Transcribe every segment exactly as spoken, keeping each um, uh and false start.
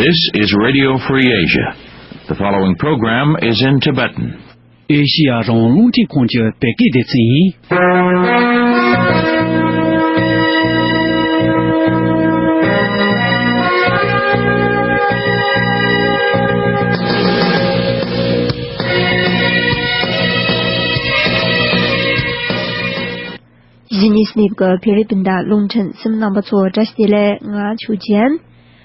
This is Radio Free Asia. The following program is in Tibetan. ཨེ་ཤི་ཡ་རང་དབང་རླུང་འཕྲིན་ཁང་གི་བོད་སྐད་སྡེ་ཚན་ཡིན། གཞི་ནས་སླེབས་ཀྱི་བོད་རིགས་སྤུན་ཟླ་རླུང་འཕྲིན་གསན་མཁན་རྣམ་པ་ཚོ་བཀྲ་ཤིས་བདེ་ལེགས། ང་ཆོས་ཅན།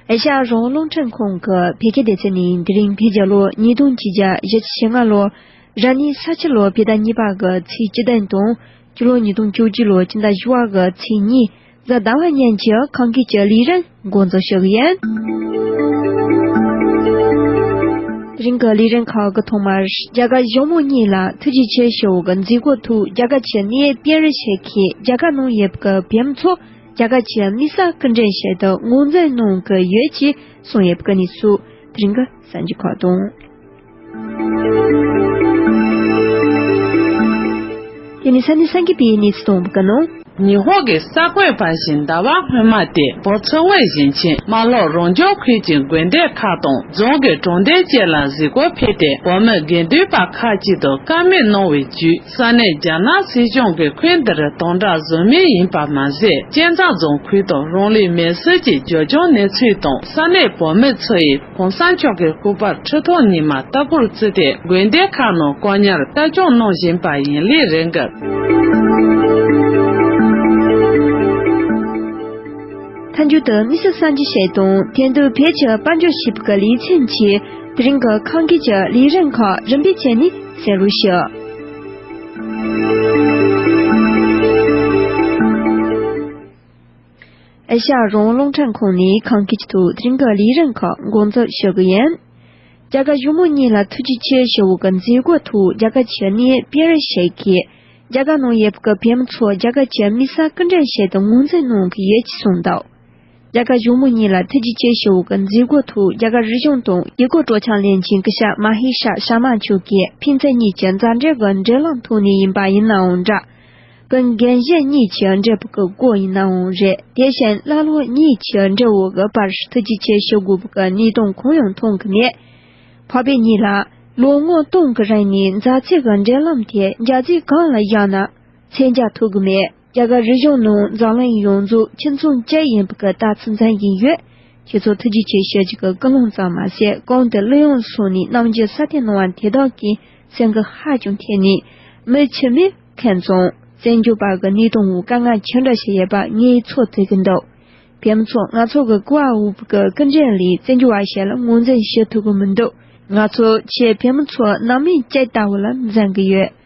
ཨེ་ཤ་ཡ་རང་དབང་རླུང་འཕྲིན་ཁང་གི་བོད་སྐད་སྡེ་ཚན་ནས་དེ་རིང་བོད་རྒྱལ་ལོ་ཉིས་སྟོང་ཆིག་བརྒྱ་བཞི་བཅུ་ཞེ་ལྔ་ལོ། ར་ནི་ས་ཁྱི་ལོ་བོད་ཟླ་གཉིས་པ་གི་ཚེས་བཅུ་བདུན་དང་། སྤྱི་ལོ་ཉིས་སྟོང་བཅུ་གཅིག་ལོ་སྤྱི་ཟླ་བཞི་པ་གི་ཚེས་གཉིས་གཟའ་ཟླ་བ་ཉིན་གྱི་ཁམས་སྐད་ཀྱི་ལས་རིམ་འགོ་འཛུགས་ཞུ་གི་ཡིན། དེ་རིང་གི་ལས་རིམ་ཁག་གི་ཐོག་མར་རྒྱ་གར་གཞུང་མང་གཉིས་ལ་ཐུགས་རྗེ་ཆེ་ཞུ་བའི་མཛད་སྒོ་ཐོག་རྒྱ་གར་གྱི་གནས་ཡུལ་པིན་རི་ཆེ་ཁའི་རྒྱ་གར་ནང་ཡོད་པའི་བོད་མི་ཚོ་རྒྱ་གར་གྱི་དམིགས་བསལ་སྐུ་མགྲོན་ཞིག་ཏུ་ངོས་འཛིན་གནང་གི་ཡོད་ཅེས་གསུངས་ཡོད་པའི་གནས་ཚུལ་དེ་རིང་གི་གསར་འགྱུར་ཁག་དང་། དེ་ནས་ས་གནས་སངས་རྒྱས་པའི་གནས་ཚུལ་གཏོང་བ་གི་ནང་། ཉི་ཧོང་གི་གསར་འགོད་པ་ཞིག་ཟླ་བ་སྔོན་མ་སྟེ་བོད་མཚོ་བོད་ཞིང་ཆེན་རྨ་ལྷོ་རང་སྐྱོང་ཁུལ་གྱི་དགོན་སྡེ་ཁག་དང་རྫོང་གི་གྲོང་སྡེ་བཅས་ལ་གཟིགས་སྐོར་ཕེབས་ཏེ་བོད་མི་དགེ་འདུན་པ་ཁག་ཅིག་ཏུ་བཀའ་མོལ་གནང་བའི་བརྒྱུད། ས་གནས་རྒྱ་ནག་སྲིད་གཞུང་གིས་ཁུལ་འདིར་དམ་དྲག་བཟོ་མུས་ཡིན་པ་མ་ཟད། གཅན་ཚ་རྫོང་ཁུལ་དུ་རང་ལུས་མེར་སྲེག་གི་བྱུང་རྐྱེན་གནས་ཚུལ་དང་། ས་གནས་བོད་མི་ཚོ་ཡིས་གོང་ས་མཆོག་གི་སྐུ་པར་ཁྲི་ཐོག་ཉི་མ་ལྟ་བུར་བརྩིས་ཏེ་དགོན་སྡེ་ཁག་ནང་བཀག་ཉར་ལྟ་སྐྱོང་གནང་བཞིན་པ་ཡིན། ལས་རིམ་གྱི་མཐའ་མཇུག་ཏུ་དམིགས་བསལ་གསར་འགྱུར་ཞིག་དང་། དེ་དུས་བོད་ཀྱི་དཔལ་འབྱོར་ཞེས་པའི་ལེ་ཚན་གྱི་དེ་རིང་གི་ཁམས་སྐད་ཀྱི་ལས་རིམ་ཁག་རིམ་པས་བྱས་ནས་གསན་རོགས་ཞུ། ཨེ་ཤ་ཡ་རང་དབང་རླུང་འཕྲིན་ཁང་ནས་ཁམས་སྐད་ཀྱི་ཐོག་དེ་རིང་གི་ལས་རིམ་ཁག་འགོ་འཛུགས་ཞུ་གི་ཡིན། རྒྱ་གར་གཞུང་མང་གཉིས་ལ་ཐུགས་རྗེ་ཆེ་ཞུ་བའི་མཛད་སྒོ་ཐོག་རྒྱ་གར་གྱི་གནས་ཡུལ་པིན་རི་ཆེ་ཁའི་རྒྱ་གར་ནང་ཡོད་པའི་བོད་མི་ཚོ་རྒྱ་གར་གྱི་དམིགས་བསལ་སྐུ་མགྲོན་ཞིག་ཏུ་ངོས་འཛིན་གནང་གི་ཡོད་ཅེས་གསུངས་འདུག། རྒྱ་གར་གཞུང་མང་གཉིས་ལ་ཐུགས་རྗེ་ཆེ་ཞུ་བའི་མཛད་སྒོ་ཐོག་རྒྱ་གར་རིག་གཞུང་དང་ཡུལ་སྐོར་སྤྲོ་འཆམ་ལྷན་ཁང་གི་སྐུ་ཞབས་མ་ཧེ་ཤ་ཤར་མ་མཆོག་གིས་ཕན་ཚུན་གཉིས་ཀྱི་མཛའ་འབྲེལ་གྱི་འབྲེལ་ལམ་ཐོག་ནས་ཡིན་པ་ཡིན་ནའང་འདྲ། ཀུན་རྒན་གཞོན་གཉིས་ཀྱི་འབྲེལ་བ་གི་སྒོ་ཡིན་ནའང་རེད། དེ་བཞིན་བླ་ལོག་གཉིས་ཀྱི་འབྲེལ་བ་གི་བར་ཐུགས་རྗེ་ཆེ་ཞུ་དགོས་པའི་གནས་སྟངས་གང་ཡང་མཐོང་གི་མེད། འཕགས་བོད་གཉིས་ལ་ལོ་ངོ་སྟོང་གི་རིང་ནས་མཛའ་བརྩེ་གི་འབྲེལ་ལམ་དེ་རྒྱ་རྩིས་གང་ལ་བཞག་ན་མཚོན་རྒྱག་ཐུབ་གི་མེད། རྒྱ་གར་རིག་གཞུང་ནང་འཛམ་གླིང་ཡོངས་རྫོགས་ཁྱིམ་ཚང་གཅིག་ཡིན་པའི་གི་རྟགས་མཚན་ཡིན་ཡོད། ཁྱེད་ཚོ་ཐུགས་རྗེ་ཆེ་ཞུ་རྒྱུ་གི་ཀུན་སློང་ཙམ་མ་ཟད། གོང་དུ་གླུ་དབྱངས་སོགས་ནས་རྣམ་འགྱུར་སྲ་བརྟན་གནང་བ་དེ་དག་གིས་སེམས་འགུལ་ཧ་ཅང་ཐེབས་ནས། མི་ཁྱིམ་མི་ཁྱིམ་ཚང་། བཙན་བྱོལ་བ་གི་གནས་སྟངས་འོག་དཀའ་ངལ་ཆེ་འདྲ་ཞིག་ཡོད་པ་ངས་ཚོར་ཐུབ་ཀྱི་འདུག། བོད་མི་ཚོ་ང་ཚོ་གི་སྐུ་པར་འོག་གི་སྐུ་མགྲོན་ལས་བཙན་བྱོལ་བ་ཞིག་ལ་ངོས་འཛིན་བྱེད་ཐུབ་ཀྱི་མི་འདུག། ང་ཚོ་ཆེ་བོད་མི་ཚོ་ནང་མི་གཅིག་ལྟ་བུ་ལ་འཛིན་གྱི་ཡོད།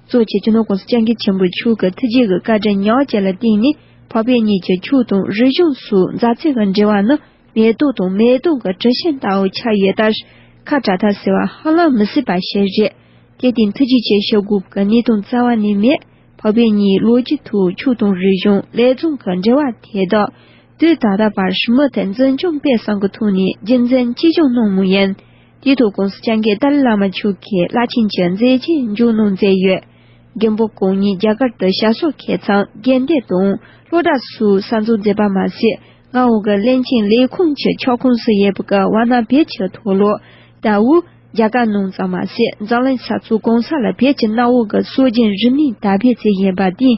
གཙོ་ཆེ་སྤྱི་ནོར་༸གོང་ས་༸སྐྱབས་མགོན་ཆེན་པོ་མཆོག་གི་ཐུགས་རྗེ་གི་བཀའ་དྲིན་ཉག་གཅིག་ལ་བརྟེན་ནས་འཕགས་བོད་གཉིས་ཀྱི་ཆོས་དང་རིག་གཞུང་སོགས་མཛའ་བརྩེ་གི་འབྲེལ་བ་ནི་མེ་ཏོག་དང་མེ་ཏོག་གི་དྲི་ཞིམ་ལྟ་བུ་ཆགས་ཡོད་ལྟར། ཁ་བྲལ་ཐབས་ཟེར་བ་ཧ་ལམ་མི་སྲིད་པ་ཞིག་རེད། དེ་སྟེང་ཐུགས་རྗེ་ཆེ་ཞུ་དགོས་པའི་གནས་སྟངས་རྩ་བ་ནས་མེད། འཕགས་བོད་གཉིས་ལོ་རྒྱུས་ཐོག་ཆོས་དང་རིག་གཞུང་ལས་རྫོང་གི་འབྲེལ་བ་དེ་དག་དུས་ད་ལྟ་བར་མུ་མཐུད་འཛིན་སྐྱོང་སྤེལ་གསུམ་གྱི་ཐོག་ནས་རྒྱུན་འཛིན་གཅེས་སྐྱོང་གནང་མུས་ཡིན། དེའི་ཐོག་༸གོང་ས་༸སྐྱབས་མགོན་ཏཱ་ལའི་བླ་མ་མཆོག་གིས་རླབས་ཆེན་གྱི་མཛད་རྗེས་མཇུག་གནང་མཛད་ཡོད། མགོན་པོ་གང་ཉིད་རྒྱ་གར་དུ་ཞབས་སོར་ཁྱད་མཚར་དགེ་འདུན་དང་སློབ་གྲྭ་སོགས་གསར་འཛུགས་མཛད་པ་མ་ཟད། མངའ་འོག་གི་བློན་ཆེན་ལས་ཁུངས་ཀྱི་ཁྱབ་ཁོངས་སུ་ཡོད་པའི་ཝཱ་ཎ་བོད་ཀྱི་མཐོ་སློབ་ལྟ་བུ། རྒྱ་གར་ནང་ཙམ་མ་ཟད། འཛམ་གླིང་ས་ཕྱོགས་གང་ས་ལ་བོད་ཀྱི་གནའ་བོ་གི་སྲོལ་རྒྱུན་རིག་གནས་དར་སྤེལ་མཛད་བཞིན་པ་དེས།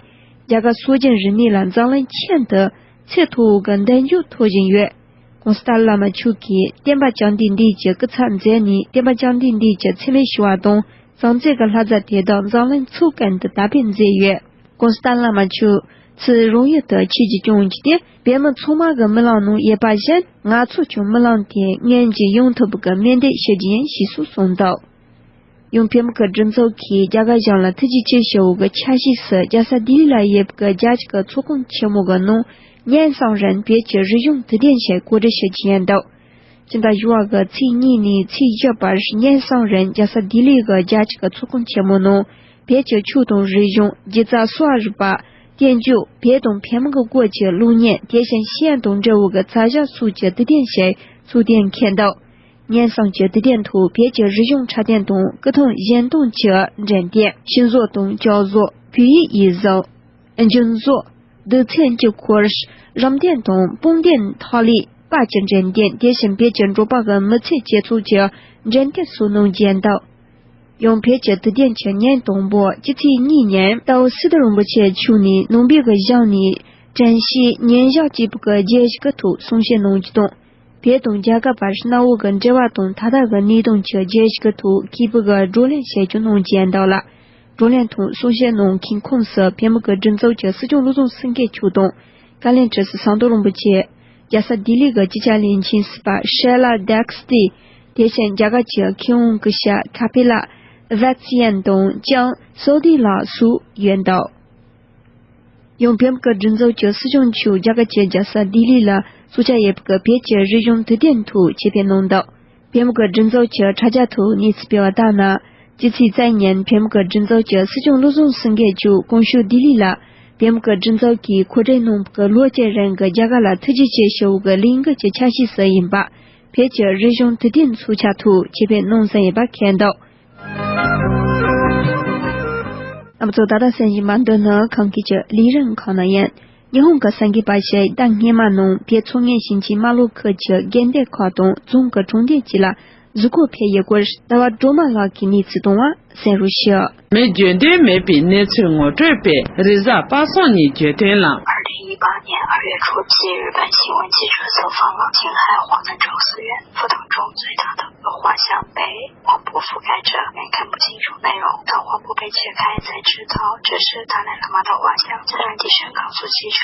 རྒྱ་གར་སྲོལ་རྒྱུན་རིག་གནས་ལ་འཛམ་གླིང་ཁྱོན་དུ་ཚད་མཐོ་བོ་གི་མདུན་ལྗོངས་ཐོབ་བཞིན་ཡོད། ༸གོང་ས་ཏཱ་ལའི་བླ་མ་མཆོག་གིས་བསྟན་པ་བཅོམ་ལྡན་འདས་ཀྱི་སྐུ་ཚབ་མཛད་ནས། བསྟན་པ་བཅོམ་ལྡན་འདས་ཀྱི་འཚེ་མེད་ཞི་བ་དང་། གསང་རྫས་ཀྱི་ལྷ་རྫས་དེ་དག་འཛམ་གླིང་ཕྱོགས་གང་དུ་དར་སྤེལ་མཛད་ཡོད། ༸གོང་ས་ཏཱ་ལའི་བླ་མ་མཆོག་ཚུར་རང་ཡུལ་དུ་ཆིབས་ཀྱིས་བསྐྱངས་ཀྱིས་ཏེ། བོད་མི་ཚང་མ་གི་སྨོན་ལམ་ནང་ཡོད་པ་བཞིན། ང་ཚོ་ཀྱང་སྨོན་ལམ་དེ་སྔོན་གྱི་ཡང་ཐུབ་པ་གི་སྨོན་འདེབས་ཞུ་རྒྱུ་ཡིན་ཞེས་སོགས་གསུངས་འདུག། ཡང་བོད་མི་གི་སྒྲིག་འཛུགས་ཀྱིས་རྒྱ་གར་གཞུང་ལ་ཐུགས་རྗེ་ཆེ་ཞུ་བའི་ཆ་ཤས་སུ། རྒྱལ་ས་ལྡི་ལི་ལ་ཡོད་པའི་རྒྱལ་སྤྱི་གི་ཚོགས་ཁང་ཆེན་མོ་གི་ནང་སྔོན་སོང་རིང་བོད་ཀྱི་རིག་གཞུང་དུས་དེབ་ཞིག་གོ་སྒྲིག་ཞུ་རྒྱུ་ཡིན་འདུག། སྤྱི་ཟླ་བཞི་པ་གི་ཚེས་གཉིས་ནས་ཚེས་བཞི་བར་སྔོན་སོང་རིང་རྒྱལ་ས་ལྡི་ལི་གི་རྒྱལ་སྤྱི་གི་ཚོགས་ཁང་ཆེན་མོ་ནང་བོད་ཀྱི་ཆོས་དང་རིག་གཞུང་། སྒྱུ་རྩལ་སོགས་རིག་པ། བསྟན་བཅོས། བོད་དང་བོད་མི་གི་སྐོར་གྱི་གློག་བརྙན། དེ་བཞིན་ཤེས་ཡོན་དང་འབྲེལ་བའི་གི་བྱ་གཞག་སོགས་ཀྱི་དུས་དེབ་ཞིག་ཚུགས་གཏན་འཁེལ་འདུག། སྔོན་སོང་གི་དུས་དེབ་ཐོག་བོད་ཀྱི་རིག་གཞུང་འཁྲབ་སྟོན་དང་སྐུ་ཐང་བཞེངས་སྟངས་ཀྱི་འགྲེམས་སྟོན། ཤིང་བཟོ་དང་ཅོག་བཟོ། བོད་ཡིག་ཡིག་གཟུགས། རྒྱུན་བཟོ། རྡུལ་ཚོན་གྱི་འཁོར། རམ་འདེགས་དང་དཔུང་འདེགས་ཐག་ལེན། པ་གྱི་འགྲེམས་སྟོན། དེ་བཞིན་བོད་ཀྱི་འབྲོག་པ་གི་མི་ཚེ་བྱེད་ཕྱོགས་ཀྱི་འགྲེམས་སྟོན་སོགས་གནང་གི་ཡོད་འདུག། ཡང་བོད་ཀྱི་དུས་སྟོན་གྱི་ཉིན་དང་པོ་སྤྱི་ཚེས་གཉིས་ཉིན་རྟའུ་སི་ཏུ་རིན་པོ་ཆེ་མཆོག་ནས་ནང་པའི་གི་གཞུང་ནས་དྲན་ཤེས་ཉིན་ཞག་ཅེས་པའི་གི་བརྗོད་གཞི་གི་ཐོག་གསུང་བཤད་གནང་རྒྱུ་དང་། བོད་དང་རྒྱ་གར་བར་གནའ་བོའི་གི་འབྲེལ་བ་དང་ད་ལྟ་གི་གནས་སྟངས་ཀྱི་བརྗོད་གཞི་གི་ཐོག་མཁས་པའི་གི་བགྲོ་གླེང་བྱེད་རྒྱུ་གནང་གི་ཡོད་འདུག་ལ། བགྲོ་གླེང་དང་གསུང་བཤད་གནང་མཁན་ཁོངས་སུ་བོད་མི་གི་སྒྲིག་འཛུགས་ཀྱི་སྲིད་སྐྱོང་བློ་བཟང་སེང་གེ་མཆོག་དང་། བཀའ་བློན་ཁྲི་ཟུར་ཟམ་གདོང་རིན་པོ་ཆེ། རྒྱལ་ས་ལྡི་ལི་གི་སྤྱི་ཁྱབ་བློན་ཆེན་ཟུར་པ་ཤེ་ལ་དེག་སི་ཏི། དེ་བཞིན་རྒྱ་གར་གྱི་མཁས་དབང་སྐུ་ཞབས་ཁ་པི་ལ་ཝེ་ཙི་ཡན་དང་ཅང་སོ་དི་ལགས་སོགས་ཡོད་འདུག། ཡང་བོད་མི་གི་སྒྲིག་འཛུགས་ཀྱི་སྲིད་སྐྱོང་མཆོག་རྒྱ་གར་གྱི་རྒྱལ་ས་ལྡི་ལི་ལ་འཚོགས་འཆར་ཡོད་པའི་བོད་ཀྱི་རིག་གཞུང་དུས་སྟོན་ཐོག་ཆེད་ཕེབས་གནང་འདུག། བོད་མི་གི་སྒྲིག་འཛུགས་ཀྱི་དྲ་རྒྱ་ཐོག་གནས་ཚུལ་སྤེལ་བ་ལྟར་ན། སྤྱི་ཚེས་རྩ་ཉིན་བོད་མི་གི་སྒྲིག་འཛུགས་ཀྱི་སྲིད་སྐྱོང་བློ་བཟང་སེང་གེ་མཆོག་གོང་ཞུས་ལྡི་ལི་ལ་བོད་མི་གི་སྒྲིག་འཛུགས་ཀྱིས་གོ་སྒྲིག་གནང་བའི་ལོ་གཅིག་རིང་གི་རྒྱ་གར་ལ་ཐུགས་རྗེ་ཆེ་ཞུ་བའི་ལས་འགུལ་གྱི་ཆ་ཤས་སུ་ཡིན་པ། བོད་ཀྱི་རིག་གཞུང་དུས་སྟོན་འཚོགས་འཆར་ཐོག་ཆེད་ཕེབས་གནང་ཟིན་ཡོད་པ་མཁྱེན་འདུག། རྣམ་པ་ཚོ་ད་ལྟ་གསན་བཞིན་པ་འདི་ནི་ཁམས་སྐད་ཀྱི་ལས་རིམ་ཁག་ནང་ཡིན། ཉི་ཧོང་གི་གསར་འགོད་པ་ཞིག་ཟླ་སྔོན་མ་ནང་བོད་མཚོ་སྔོན་ཞིང་ཆེན་རྨ་ལྷོ་ཁུལ་གྱི་དགོན་སྡེ་ཁག་དང་རྫོང་གི་གྲོང་སྡེ་བཅས་ལ་གཟིགས་སྐོར་ཕེབས་ཡོད་སྐོར་ཟླ་བ་སྒྲོལ་མ་ལགས་ཀྱིས་གནས་ཚུལ་བཏང་བ་གསན་རོགས་ཞུ། མི་རྒྱུས་འདེམས་མེད་པའི་གནས་ཚུལ་ངོ་སྤྲོད་པས་རེས་གཟའ་པ་སངས་ཉིན་བརྗོད་དོན་ལ། 二零一八年二月初七，日本新闻记者走访了青海黄门庄寺院，佛堂中最大的 画像被黄布覆盖着，人看不清楚内容。当黄布被揭开，才知道这是达赖喇嘛的画像。自然之声告诉记者，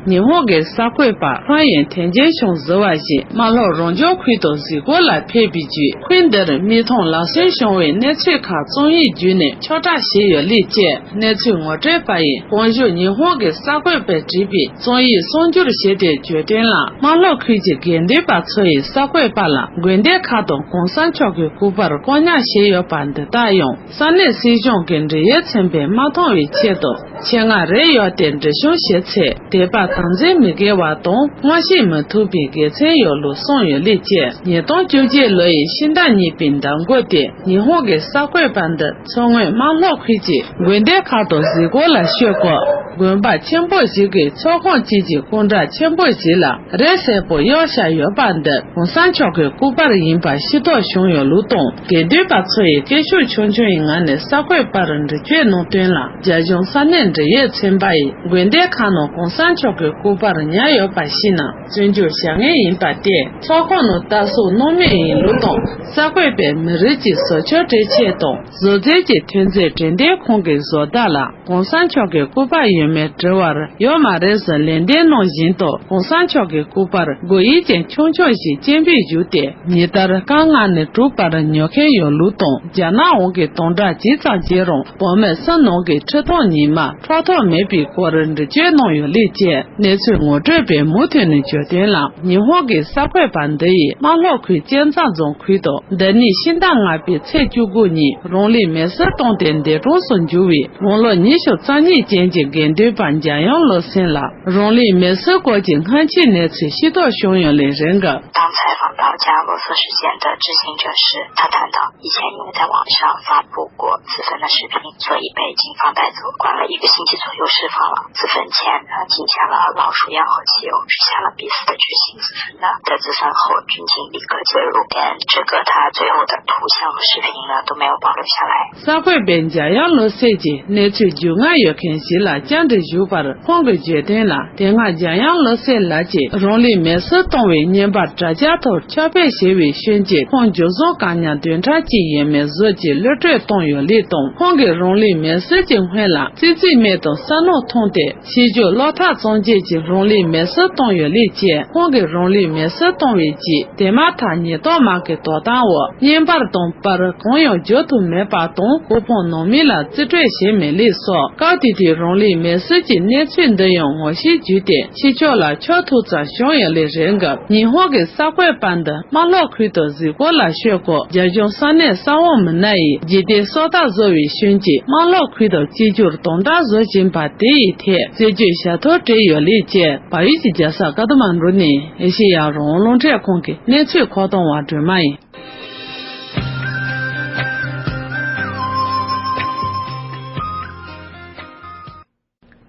ཉི་ཧོང་གི་གསར་འགོད་པ་ཧྥང་ཡན་ཐེན་ཅན་ཤོང་ཟེར་བ་ཞིག་རྨ་ལྷོ་རང་སྐྱོང་ཁུལ་དུ་གཟིགས་སྐོར་ལ་ཕེབས་པའི་བརྒྱུད། ཁུལ་འདིར་མི་ཐོན་ལམ་སྲོལ་བྱུང་བའི་གནས་ཚུལ་ཁག་རྩོམ་ཡིག་བརྒྱུད་ནས་ཕྱོགས་བསྒྲགས་བྱས་ཡོད་ལུགས་བཅས། གནས་ཚུལ་ངོ་སྤྲོད་པ་ཡིས་གོང་ཞུས་ཉི་ཧོང་གི་གསར་འགོད་པས་བྲིས་པའི་རྩོམ་ཡིག་གསར་འགྱུར་ཞིག་དེ་བརྗོད་དོན་ལ། རྨ་ལྷོ་ཁུལ་གྱི་དགེ་འདུན་པ་ཚོ་ཡིས་གསར་འགོད་པ་ལ་དགོན་སྡེ་ཁག་ཏུ་གོང་ས་མཆོག་གི་སྐུ་པར་བཀོག་ཉར་བྱས་ཡོད་པ་འདི་དག་ཡང་ས་གནས་སྲིད་གཞུང་གི་འབྲེལ་ཡོད་ཚན་པས་མ་མཐོང་བའི་ཆེད་དུ་ཆེད་མངགས་རེ་ཡོད་དེ་འབྲི་བྱུང་ཞེས་ཚེ་དད་པ་དམ་འཛིན་མི་དགེ་བ་དང་མངོན་ཤེས་མི་ཐུབ་པའི་དགེ་མཚན་ཡོད་ལུགས་གསུངས་ཡོད་ལུགས་བཅས། ཉིས་སྟོང་བཅོ་བརྒྱད་ལོ་ཡི་ཕྱི་ཟླ་གཉིས་པའི་ཟླ་མགོ་སྟེ། ཉི་ཧོང་གི་གསར་འགོད་པ་འདི་མཚོ་སྔོན་རྨ་ལྷོ་ཁུལ་གྱི་དགོན་སྡེ་ཁག་ཏུ་གཟིགས་སྐོར་ལ་ཤོད་སྐབས། དགོན་པ་ཆེན་པོ་ཞིག་གི་ཚོགས་ཁང་དཀྱིལ་གྱི་སྐུ་འདྲ་ཆེན་པོ་ཞིག་ལ་རས་སེར་པོ་གཡོགས་བཞག་ཡོད་པ་འདི་གོང་ས་མཆོག་གི་སྐུ་པར་ཡིན་པ་ཤེས་རྟོགས་བྱུང་ཡོད་ལུགས་དང་། དགེ་འདུན་པ་ཚོ་ཡིས་སྐད་ཤུགས་ཆུང་ཆུང་ཡི་ངང་ནས་གསར་འགོད་པར་འདྲི་གཅོད་གནང་དོན་ལ། རྒྱ་གཞུང་ས་གནས་འབྲེལ་ཡོད་ཚན་པ་ཡིས་དགོན་སྡེ་ཁག་ནང་གོང་ས་མཆོག་གི་སྐུ་པར་ཉར་ཡོད་པ་ཤེས་ན། བཙོན་འཇུག་བྱ་ངེས་ཡིན་པ་སྟེ། ཚོགས་ཁང་ནང་ལྟ་སོགས་གནང་མུས་ཡིན་ལུགས་དང་། གསར་འགོད་པས་མི་རིགས་ཀྱི་བཟོ་བཅོས་སྤྲོད་ཆེད་དང་བཟོ་རྩལ་གྱི་ཐོན་རྫས་འགྲེམས་སྟོན་ཁང་གི་བཟོ་ལྟ་ལ་གོང་ས་མཆོག་གི་སྐུ་པར་ཡོད་མེད་དྲི་བར་ཡོད་མ་རེད་ཟེར་ལན་འདེབས་གནང་བཞིན་དུ། གོང་ས་མཆོག་གི་སྐུ་པར་སྒོ་དབྱིབས་ཅན་ཆུང་ཆུང་ཞིག་སྤྱན་འབུལ་ཞུས་ཏེ། ཉིན་ལྟར་རྐང་ལྔ་ནས་དྲུག་བར་ཉོ་མཁན་ཡོད་ལུགས་དང་། རྒྱ་ནག་དབང་གིས་དམ་དྲག་ཇི་ཙམ་བྱས་རུང་བོད་མི་སུ་ནང་གི་ཁྲི་སྟོང་ཉི་མ་འཕྲོག་ཐབས་མེད་པའི་སྐོར་འདྲི་གཅོད་གནང་ཡོད་ལུགས་བཅས་གནས་ཚུལ་ངོ་སྤྲོད་པས་མུ་མཐུད་ནས་བརྗོད་དོན་ལ། ཉི་ཧོང་གི་གསར་འགོད་པ་འདི་ཡིས་རྨ་ལྷོ་ཁུལ་གཅན་ཚ་རྫོང་ཁུལ་དུ་འདི་ནས་ཕྱི་ཟླ་ལྔ་པའི་ཚེས་བཅུ་དགུ་ཉིན་རང་ལུས་མེར་སྲེག་བཏང་སྟེ་འདས་གྲོངས་སུ་གྱུར་བའི་དགུང་ལོ་ཉི་ཤུ་རྩ་གཉིས་ཅན་གྱི་དགེ་འདུན་པ་འཇམ་དབྱངས་བློ་སེང་ལ། རང་ལུས་མེར་སྲེག་སྐོར་གྱི་སྔ་ཕྱིའི་གནས་ཚུལ་ཤེས་རྟོགས་བྱུང་ཡོད་ལུགས་རེད་འདུག། 当采访到加罗索事件的知情者时，他谈到以前因为在网上发布过自焚的视频，所以被警方带走，关了一个星期左右释放了。自焚前，他禁下了老鼠药和汽油，许下了必死的决心。自焚呢，在自焚后，军警立刻介入，连这个他最后的图像和视频呢都没有保留下来。 གསར་འགོད་པས་འཇམ་དབྱངས་བློ་སེང་གི་གནས་ཚུལ་རྒྱུས་མངའ་ཡོད་མཁན་ཞིག་ལ་བཅར་འདྲི་ཞུས་པར། ཁོང་གིས་བརྗོད་དོན་ལ། དེ་སྔ་འཇམ་དབྱངས་བློ་སེང་ལགས་ཀྱིས་རང་ལུས་མེར་སྲེག་བཏང་བའི་བརྙན་པར་དྲ་རྒྱ་ཐོག་ཁྱབ་སྤེལ་བྱས་པའི་ཤུལ་གྱིས། ཁོང་འཇུ་བཟུང་བཀག་ཉར་བདུན་ཕྲག་གཅིག་ཡས་མས་བཟོ་གཅིག་གློད་གྲོལ་བཏང་ཡོད་ལུགས་དང་། ཁོང་གིས་རང་ལུས་མེར་སྲེག་གི་སྔོན་ལ་ཙི་ཙི་སྨད་དུ་ས་སྣུམ་འཐུང་སྟེ། ཕྱི་ཕྱོགས་གློག་ཐག་བཙོང་བྱེད་ཀྱི་རང་ལུས་མེར་སྲེག་བཏང་ཡོད་ལུགས་བཅས། ཁོང་གིས་རང་ལུས་མེར་སྲེག་བཏང་བའི་རྗེས། དེ་མ་ཐག་ཉེན་རྟོག་དམག་གི་དོ་དམ་འོག་བརྙན་པར་དང་པར་གང་ཡང་འཇོག་ཐུབ་མེད་པ་དང་། གོ་འཕང་ནང་མི་ལ་རྩིས་སྤྲོད་བྱས་མེད་ལུགས་སོགས། སྐབས་དེ་དུས་རང་ལུས་མེར་སྲེག་གི་གནས་ཚུལ་འདི་ཡང་ངོ་ཤེས་བརྒྱུད་དེ་ཕྱི་ཕྱོགས་ལ་ཁྱབ་ཐུབ་ཙམ་བྱུང་ཡོད་ལུགས་རེད་འདུག། ཉི་ཧོང་གི་གསར་འགོད་པ་འདི་རྨ་ལྷོ་ཁུལ་དུ་གཟིགས་སྐོར་ལ་ཤོད་སྐབས། རྒྱ་གཞུང་ས་གནས་ས་འོག་མི་སྣ་ཡིས་རྗེས་འདེད་སོ་ལྟ་བཟོ་བའི་ཤུལ་གྱིས། རྨ་ལྷོ་ཁུལ་དུ་གཅིག་གྱུར་དམ་དྲག་བཟོ་བཞིན་པ་དེ་ཡི་ཐད་རྩད་གཅོད་བྱ་ཐབས་བྲལ་ཡོད་ལུགས་བཅས། བལ་ཡུལ་གྱི་རྒྱལ་ས་ཀ་ཐ་མན་གྲུ་ནས་ཨེ་ཤེ་ཡ་རང་དབང་རླུང་འཕྲིན་ཁང་གི་གནས་ཚུལ་མཁོ་གཏོང་བ་སྒྲོལ་མ་ཡིན།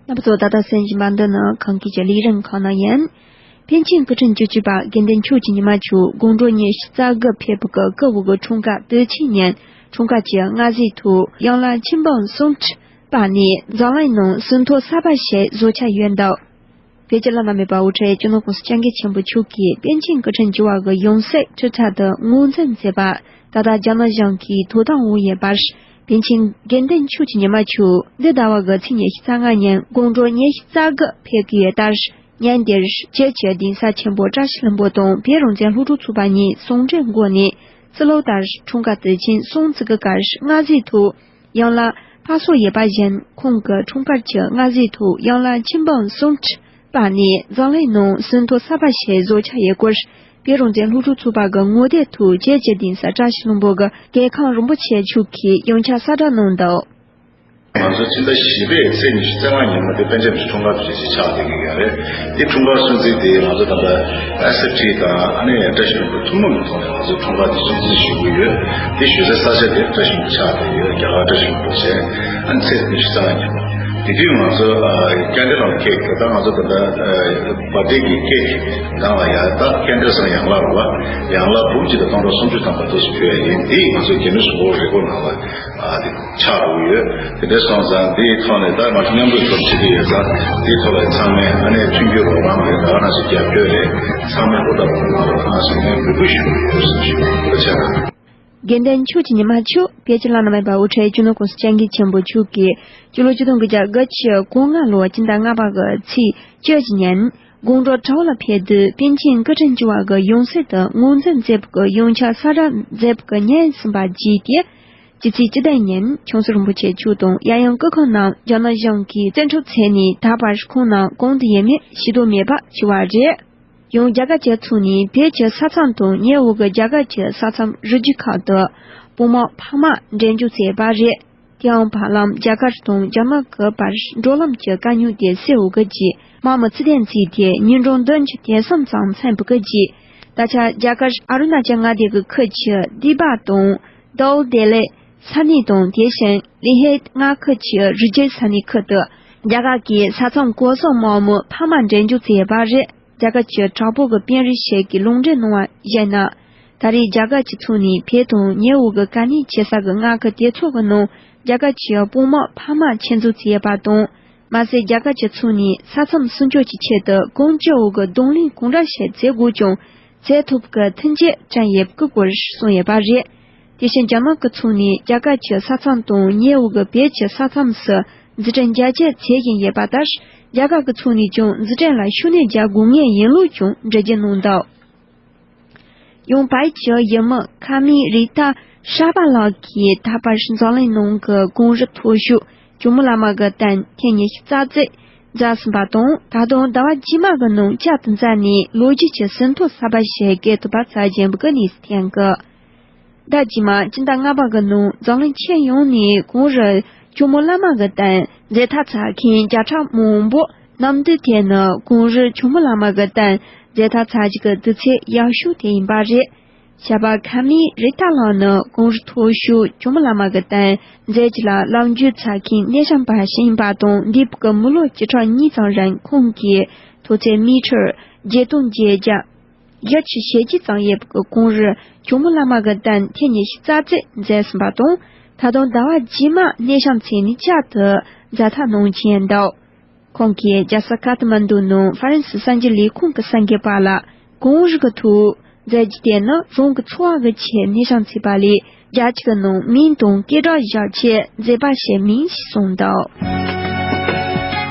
རྣམ་པ་ཚོ་ད་ལྟ་གསན་བཞིན་པ་འདི་ནི་ཁམས་སྐད་ཀྱི་ལས་རིམ་ཁག་ནང་ཡིན། པཎ་ཆེན་སྐུ་ཕྲེང་བཅུ་གཅིག་པ་དགེ་འདུན་ཆོས་ཀྱི་ཉི་མ་མཆོག་དགོང་དྲོ་ཉི་ཤུ་རྩ་དགུ་ཕེབས་པའི་སྐུ་བོ་གི་འཁྲུངས་སྐར་དུས་ཆེན་ཉིན་འཁྲུངས་སྐར་གྱི་མངའ་གསོལ་ཐོག་ཡང་ལ་ཆིན་པང་སུང་ཁྲི་པ་ནས་འཛམ་གླིང་ནང་ཟིན་ཐོ་གསར་པ་ཞིག་བཟོ་འཆར་ཡོད་འདུག་བོད་ཀྱི་བླ་ན་མེད་པ་དབུ་ཁྲིད་སྤྱི་ནོར་༸གོང་ས་༸སྐྱབས་མགོན་ཆེན་པོ་མཆོག་གིས་པཎ་ཆེན་སྐུ་ཕྲེང་བཅུ་པ་གི་ཡང་སྲིད་ཁྲི་ཕྲག་ཏུ་ངོས་འཛིན་མཛད་པ། ད་ལྟ་རྒྱ་ནག་གཞུང་གིས་དོ་དམ་འོག་ཡོད་པར། པཎ་ཆེན་དགེ་འདུན་ཆོས་ཀྱི་ཉི་མ་མཆོག་འདི་ཟླ་བ་གི་ཚེས་ཉི་ཤུ་རྩ་ལྔ་ཉིན་དགོང་དྲོ་ཉི་ཤུ་རྩ་དགུ་ཕེབས་ཀྱི་ཡོད་ལྟར། ཉིན་འདིར་བོད་ཀྱི་གདན་ས་ཆེན་པོ་བཀྲ་ཤིས་ལྷུན་པོ་དང་བོད་རང་བཙན་སློབ་ཕྲུག་ཚོགས་པ་གཉིས་ཟུང་འབྲེལ་སྒོ་ནས། ཕྱི་ལོ་ལྟར་འཁྲུངས་སྐར་དུས་ཆེན་སྲུང་བརྩི་གི་སྐབས་མངའ་གསོལ་ཐོག་ཡང་ལ་ཕར་སོང་ཡོད་པ་བཞིན། ཁོང་གི་འཁྲུངས་སྐར་གྱི་མངའ་གསོལ་ཐོག་ཡང་ལ་ཆིན་པང་སུང་ཁྲི་པ་ནས་འཛམ་གླིང་ནང་ཟིན་ཐོ་གསར་པ་ཞིག་བཟོ་འཆར་ཡོད་སྐོར། བོད་རང་བཙན་སློབ་ཕྲུག་ཚོགས་པ་གི་ངོ་དེབ་ཐོག་བོད་ཀྱི་གདན་ས་བཀྲ་ཤིས་ལྷུན་པོ་གི་རྒྱལ་ཁམས་རིན་པོ་ཆེ་མཆོག་གིས་ཡང་བསྐྱར་གསལ་བསྒྲགས་གནང་འདུག་ང་ཚོ་ཕྱི་ཟླ་བཞི་པའི་ཚེས་ཉི་ཤུ་རྩ་ལྔ་ཉིན་མོ་དེ་པཎ་ཆེན་མཆོག་འཁྲུངས་སྐར་དུས་ཆེན་ཞིག་ཆགས་བསྡད་ཀྱི་ཡོད་རེད། དེ་འཁྲུངས་སྐར་སྲུང་བརྩི་དེ་ང་ཚོ་ད་ལྟ་ཨེས་ཨེཕ་ཊི་དང་ཨ་ནི་བཀྲ་ཤིས་ལྷུན་པོ་ཐུན་མོང་གི་ཐོག་ནས་ང་ཚོ་འཁྲུངས་སྐར་དེ་སྲུང་བརྩི་ཞུ་གི་ཡོད། དེ་ཞུ་སའི་ས་ཆ་དེ་བཀྲ་ཤིས་ལྷུན་པོ་ཆགས་བསྡད་ཡོད། རྒྱ་གར་བཀྲ་ཤིས་ལྷུན་པོ་བྱས། ཨ་ནི་ཚེས་ཉི་ཤུ་རྩ་ལྔ་ཉིན་མོ་དེ་དུས་ང་ཚོ་ཨ་ཀན་ཌལ་ལ་ཁེག་ད་ལྟ་ང་ཚོ་ད་ལྟ་ཨ་བར་ཐད་ཀྱི་ཁེག་སྒང་ལ་ཡ་ད་ཀན་ཌལ་སང་ཡང་ལག་རུ་བ་ཡང་ལག་འབུམ་གཅིག་དང་སྟོང་ཕྲག་སུམ་ཅུ་ཐམ་པ་དུ་ཕུལ་བ་ཡིན། དེ་ང་ཚོ་རྒྱ་མི་གཞུང་གི་རི་བོ་ནང་ལ་ཨ་དེ་ཆགས་འགྲོ་གི་ཡོད། དེ་འདྲ་སོང་ཙང་འདིའི་ཐོག་ནས་ད་ང་ཚོ་མཉམ་དུ་ཚོགས་བྱེད་ཀྱི་ཡོད་ཙང་འདིའི་ཐོག་ལ་ཚང་མས་ཨ་ནེ་མཐུན་འགྱུར་རོགས་རམ་རེད། ད་ག་ནང་བཞིན་རྒྱབ་སྐྱོར་རེད། ཚང་མས་ཧུར་ཐག་གནང་རོགས་གནང་ཟེར་ནས་འབོད་སྐུལ་ཞུ་གི་ཡོད་ཟེར་ཞུ་གི་ཡོད། ཐུགས་རྗེ་ཆེ་གནང་། དགེ་འདུན་ཆོས་ཀྱི་ཉི་མ་མཆོག་བོད་ཀྱི་བླ་ན་མེད་པ་དབུ་ཁྲིད་སྤྱི་ནོར་༸གོང་ས་༸སྐྱབས་མགོན་ཆེན་པོ་མཆོག་གིས་སྤྱི་ལོ་ཆིག་སྟོང་དགུ་བརྒྱ་གོ་ལྔ་ལོ་སྤྱི་ཟླ་ལྔ་པ་གི་ཚེས་བཅུ་གཅིག་ཉིན་དགོང་དྲོ་ཁྲའོ་ལ་ཕེབས་དུས་པཎ་ཆེན་སྐུ་ཕྲེང་བཅུ་པ་གི་ཡང་སྲིད་དུ་ངོས་འཛིན་མཛད་པའི་ཡང་བསྐྱར་གསལ་བསྒྲགས་མཛད་པའི་ཉིན་གསུམ་པ་བརྒྱུད་དེ། སྤྱི་ཚེས་བཅུ་བདུན་ཉིན་ཁྱུང་སྲས་རིན་པོ་ཆེ་མཆོག་དང་གཡས་གཡོན་སྐུ་ཁམས་རྣམས་རྒྱ་ནག་གཞུང་གིས་བཙན་འཕྲོག་བྱས་ནས་ད་བར་ཁོང་རྣམས་གང་དུ་ཡོད་མེད་ཤེས་རྟོགས་མེད་པ་བྱས་པ་རེད། ཡང་རྒྱ་གར་གྱི་ཕྱོགས་ནས་བོད་ཀྱི་ས་མཚམས་དང་ཉེ་འོག་གི་རྒྱ་གར་གྱི་ས་མཚམས་རི་རྒྱུད་ཁག་ཏུ་དཔུང་དམག་འཕར་མ་འགྲེམས་འཇོག་བྱས་པ་རེད། དེའང་བར་ལམ་རྒྱ་གར་དང་རྒྱ་ནག་གི་བར་འགྲོ་ལམ་གྱི་དཀའ་རྙོག་དེ་སེལ་འོག་གི་རྗེས་དམག་མི་ཚུད་ལྡན་བྱས་ཏེ་ཉིན་གྲངས་བདུན་ཅུ་དོན་གསུམ་ཙམ་ཕྱིན་པའི་རྗེས། ད་ཆ་རྒྱ་གར་ཨ་རུ་ན་ཅལ་མངའ་སྡེ་གི་ཁུལ་གྱི་དིབ་པ་དང་དའོ་དེ་ལེ་ས་གནས་དང་དེ་བཞིན་ལི་ཧེ་མངའ་ཁུལ་གྱི་རི་རྒྱུད་ས་གནས་ཁུལ་དུ་རྒྱ་གར་གྱི་ས་མཚམས་སྐོར་སྲུང་དམག་མི་འཕར་མ་འགྲེམས་འཇོག་བྱས་པ་རེད། རྒྱ་གར་གྱི་དྲག་པོ་གི་དཔོན་རིགས་ཤིག་གིས་ལུང་འདྲེན་གནང་བར་གཞིགས་ན། ད་རེས་རྒྱ་གར་གྱི་ཕྱོགས་ནས་བོད་དང་ཉེ་འོག་གི་གལ་གནད་ཆེ་ས་གི་མངའ་ཁུལ་དེ་ཚོ་གི་ནང་རྒྱ་གར་གྱི་དཔུང་དམག་འཕར་མ་ཆེད་འཛུགས་བྱས་པ་དང་། མ་ཟད་རྒྱ་གར་གྱི་ཕྱོགས་ནས་ས་མཚམས་སྲུང་སྐྱོབ་ཀྱི་ཆེད་དུ་གང་ཅི་འོག་གི་གདོང་ལེན་གང་འདྲ་ཞིག་བྱེད་དགོས་ཀྱང་། བྱེད་ཐུབ་ཀྱི་མཐུན་རྐྱེན་བསྐྲུན་ཡོད་པའི་སྐོར་གསུངས་ཡོད་པ་རེད། དེ་བཞིན་རྒྱ་ནག་གི་ཕྱོགས་ནས་རྒྱ་གར་གྱི་ས་མཚམས་དང་ཉེ་འོག་གི་བོད་ཀྱི་ས་མཚམས་སུ་འཛུགས་སྐྲུན་རྒྱ་སྐྱེད་བྱེད་བཞིན་ཡོད་པ་ལྟར། རྒྱ་གར་གྱི་ཕྱོགས་ནས་ཀྱང་འཛུགས་སྐྲུན་ལ་ཤུགས་སྣོན་རྒྱག་དགོས་ངེས་ཡིན་ལུགས་ཀྱང་འགྲེལ་བརྗོད་གནང་འདུག་ཡང་བལ་གྱི་ཡུལ་མི་ཁ་མི་རི་ཏ་ཧྲ་པ་ལགས་ཀྱིས་ད་བར་འཛམ་གླིང་ནང་གི་གངས་རི་མཐོ་ཤོས་ཇོ་མོ་བླ་མ་གི་རྟེན་ཐེངས་ཉི་ཤུ་རྩ་བརྒྱད་མཛད་ཟིན་པ་དང་། ད་དུང་ཟླ་བ་རྗེས་མ་གི་ནང་བསྐྱར་དུ་མཛད་ནས་ལོ་རྒྱུས་ཀྱི་ཟིན་ཐོ་གསར་པ་ཞིག་བཀོད་ཐུབ་པ་བྱ་རྒྱུ་ཡིན་པའི་གནས་ཚུལ་ཐོན་གི། ཟླ་རྗེས་མ་སྤྱི་ཟླ་ལྔ་པ་གི་ནང་འཛམ་གླིང་ཁྱོན་ཡོངས་ནས་གངས་རི་ཇོ་མོ་བླ་མ་གི་རྟེན་མཇལ་ཐབས་བྱ་མཁན་བརྒྱ་ཕྲག་མང་པོ་གནམ་དུས་དེ་ནི་གངས་རི་ཇོ་མོ་བླ་མ་གི་རྟེན་མཇལ་ཐབས་བྱ་རྒྱུ་གི་དུས་ཚོད་ཡག་ཤོས་དེ་ཡིན་པ་རེད། བྱ་བ་ཁ་མི་རི་ཏ་ལགས་ནི་གངས་རི་མཐོ་ཤོས་ཇོ་མོ་བླ་མ་གི་རྟེན་མཇལ་རྒྱུ་ལ་ལམ་རྒྱུས་ཚ་མཁན་སྣེ་ཤན་པ་ཞིག་ཡིན་པ་དང་། འདས་པའི་མི་ལོ་བཅུ་ཕྲག་གཉིས་ཙམ་རིང་ཁོང་གིས་མཐོ་ཚད་མི་ཊར་བརྒྱད་སྟོང་བརྒྱད་བརྒྱ་བཞི་བཅུ་ཞེ་གཅིག་ཙམ་ཡོད་པའི་གངས་རི་ཇོ་མོ་བླ་མ་གི་རྟེན་ཐེངས་ཉི་ཤུ་རྩ་བརྒྱད་མཛད་ཟིན་པ་དང་། ད་དུང་ཟླ་བ་རྗེས་མ་སྣེ་ཤན་ཚོས་ནས་བསྐྱར་དུ་མཛད་ཐབས་གནང་གི་ཡོད་འདུག་ཁོང་གིས་རྒྱལ་ས་ཁ་ཐ་མན་ཌུ་ནང་ཧྥ་རན་སི་གསར་འགྱུར་ལས་ཁུངས་ཀྱི་གསར་འགོད་པ་ལ། གངས་རི་གི་ཐོག་མཛད་རྒྱུ་དེ་ནི་རང་གི་འཚོ་བ་གི་ཆེད་སྣེ་ཤན་ཚོས་པ་ལས། རྒྱལ་སྤྱི་གི་ནང་མིང་དང་སྐད་གྲགས་བཞག་ཆེད་མཛད་པ་ཞིག་མིན་ཞེས་གསུངས་འདུག་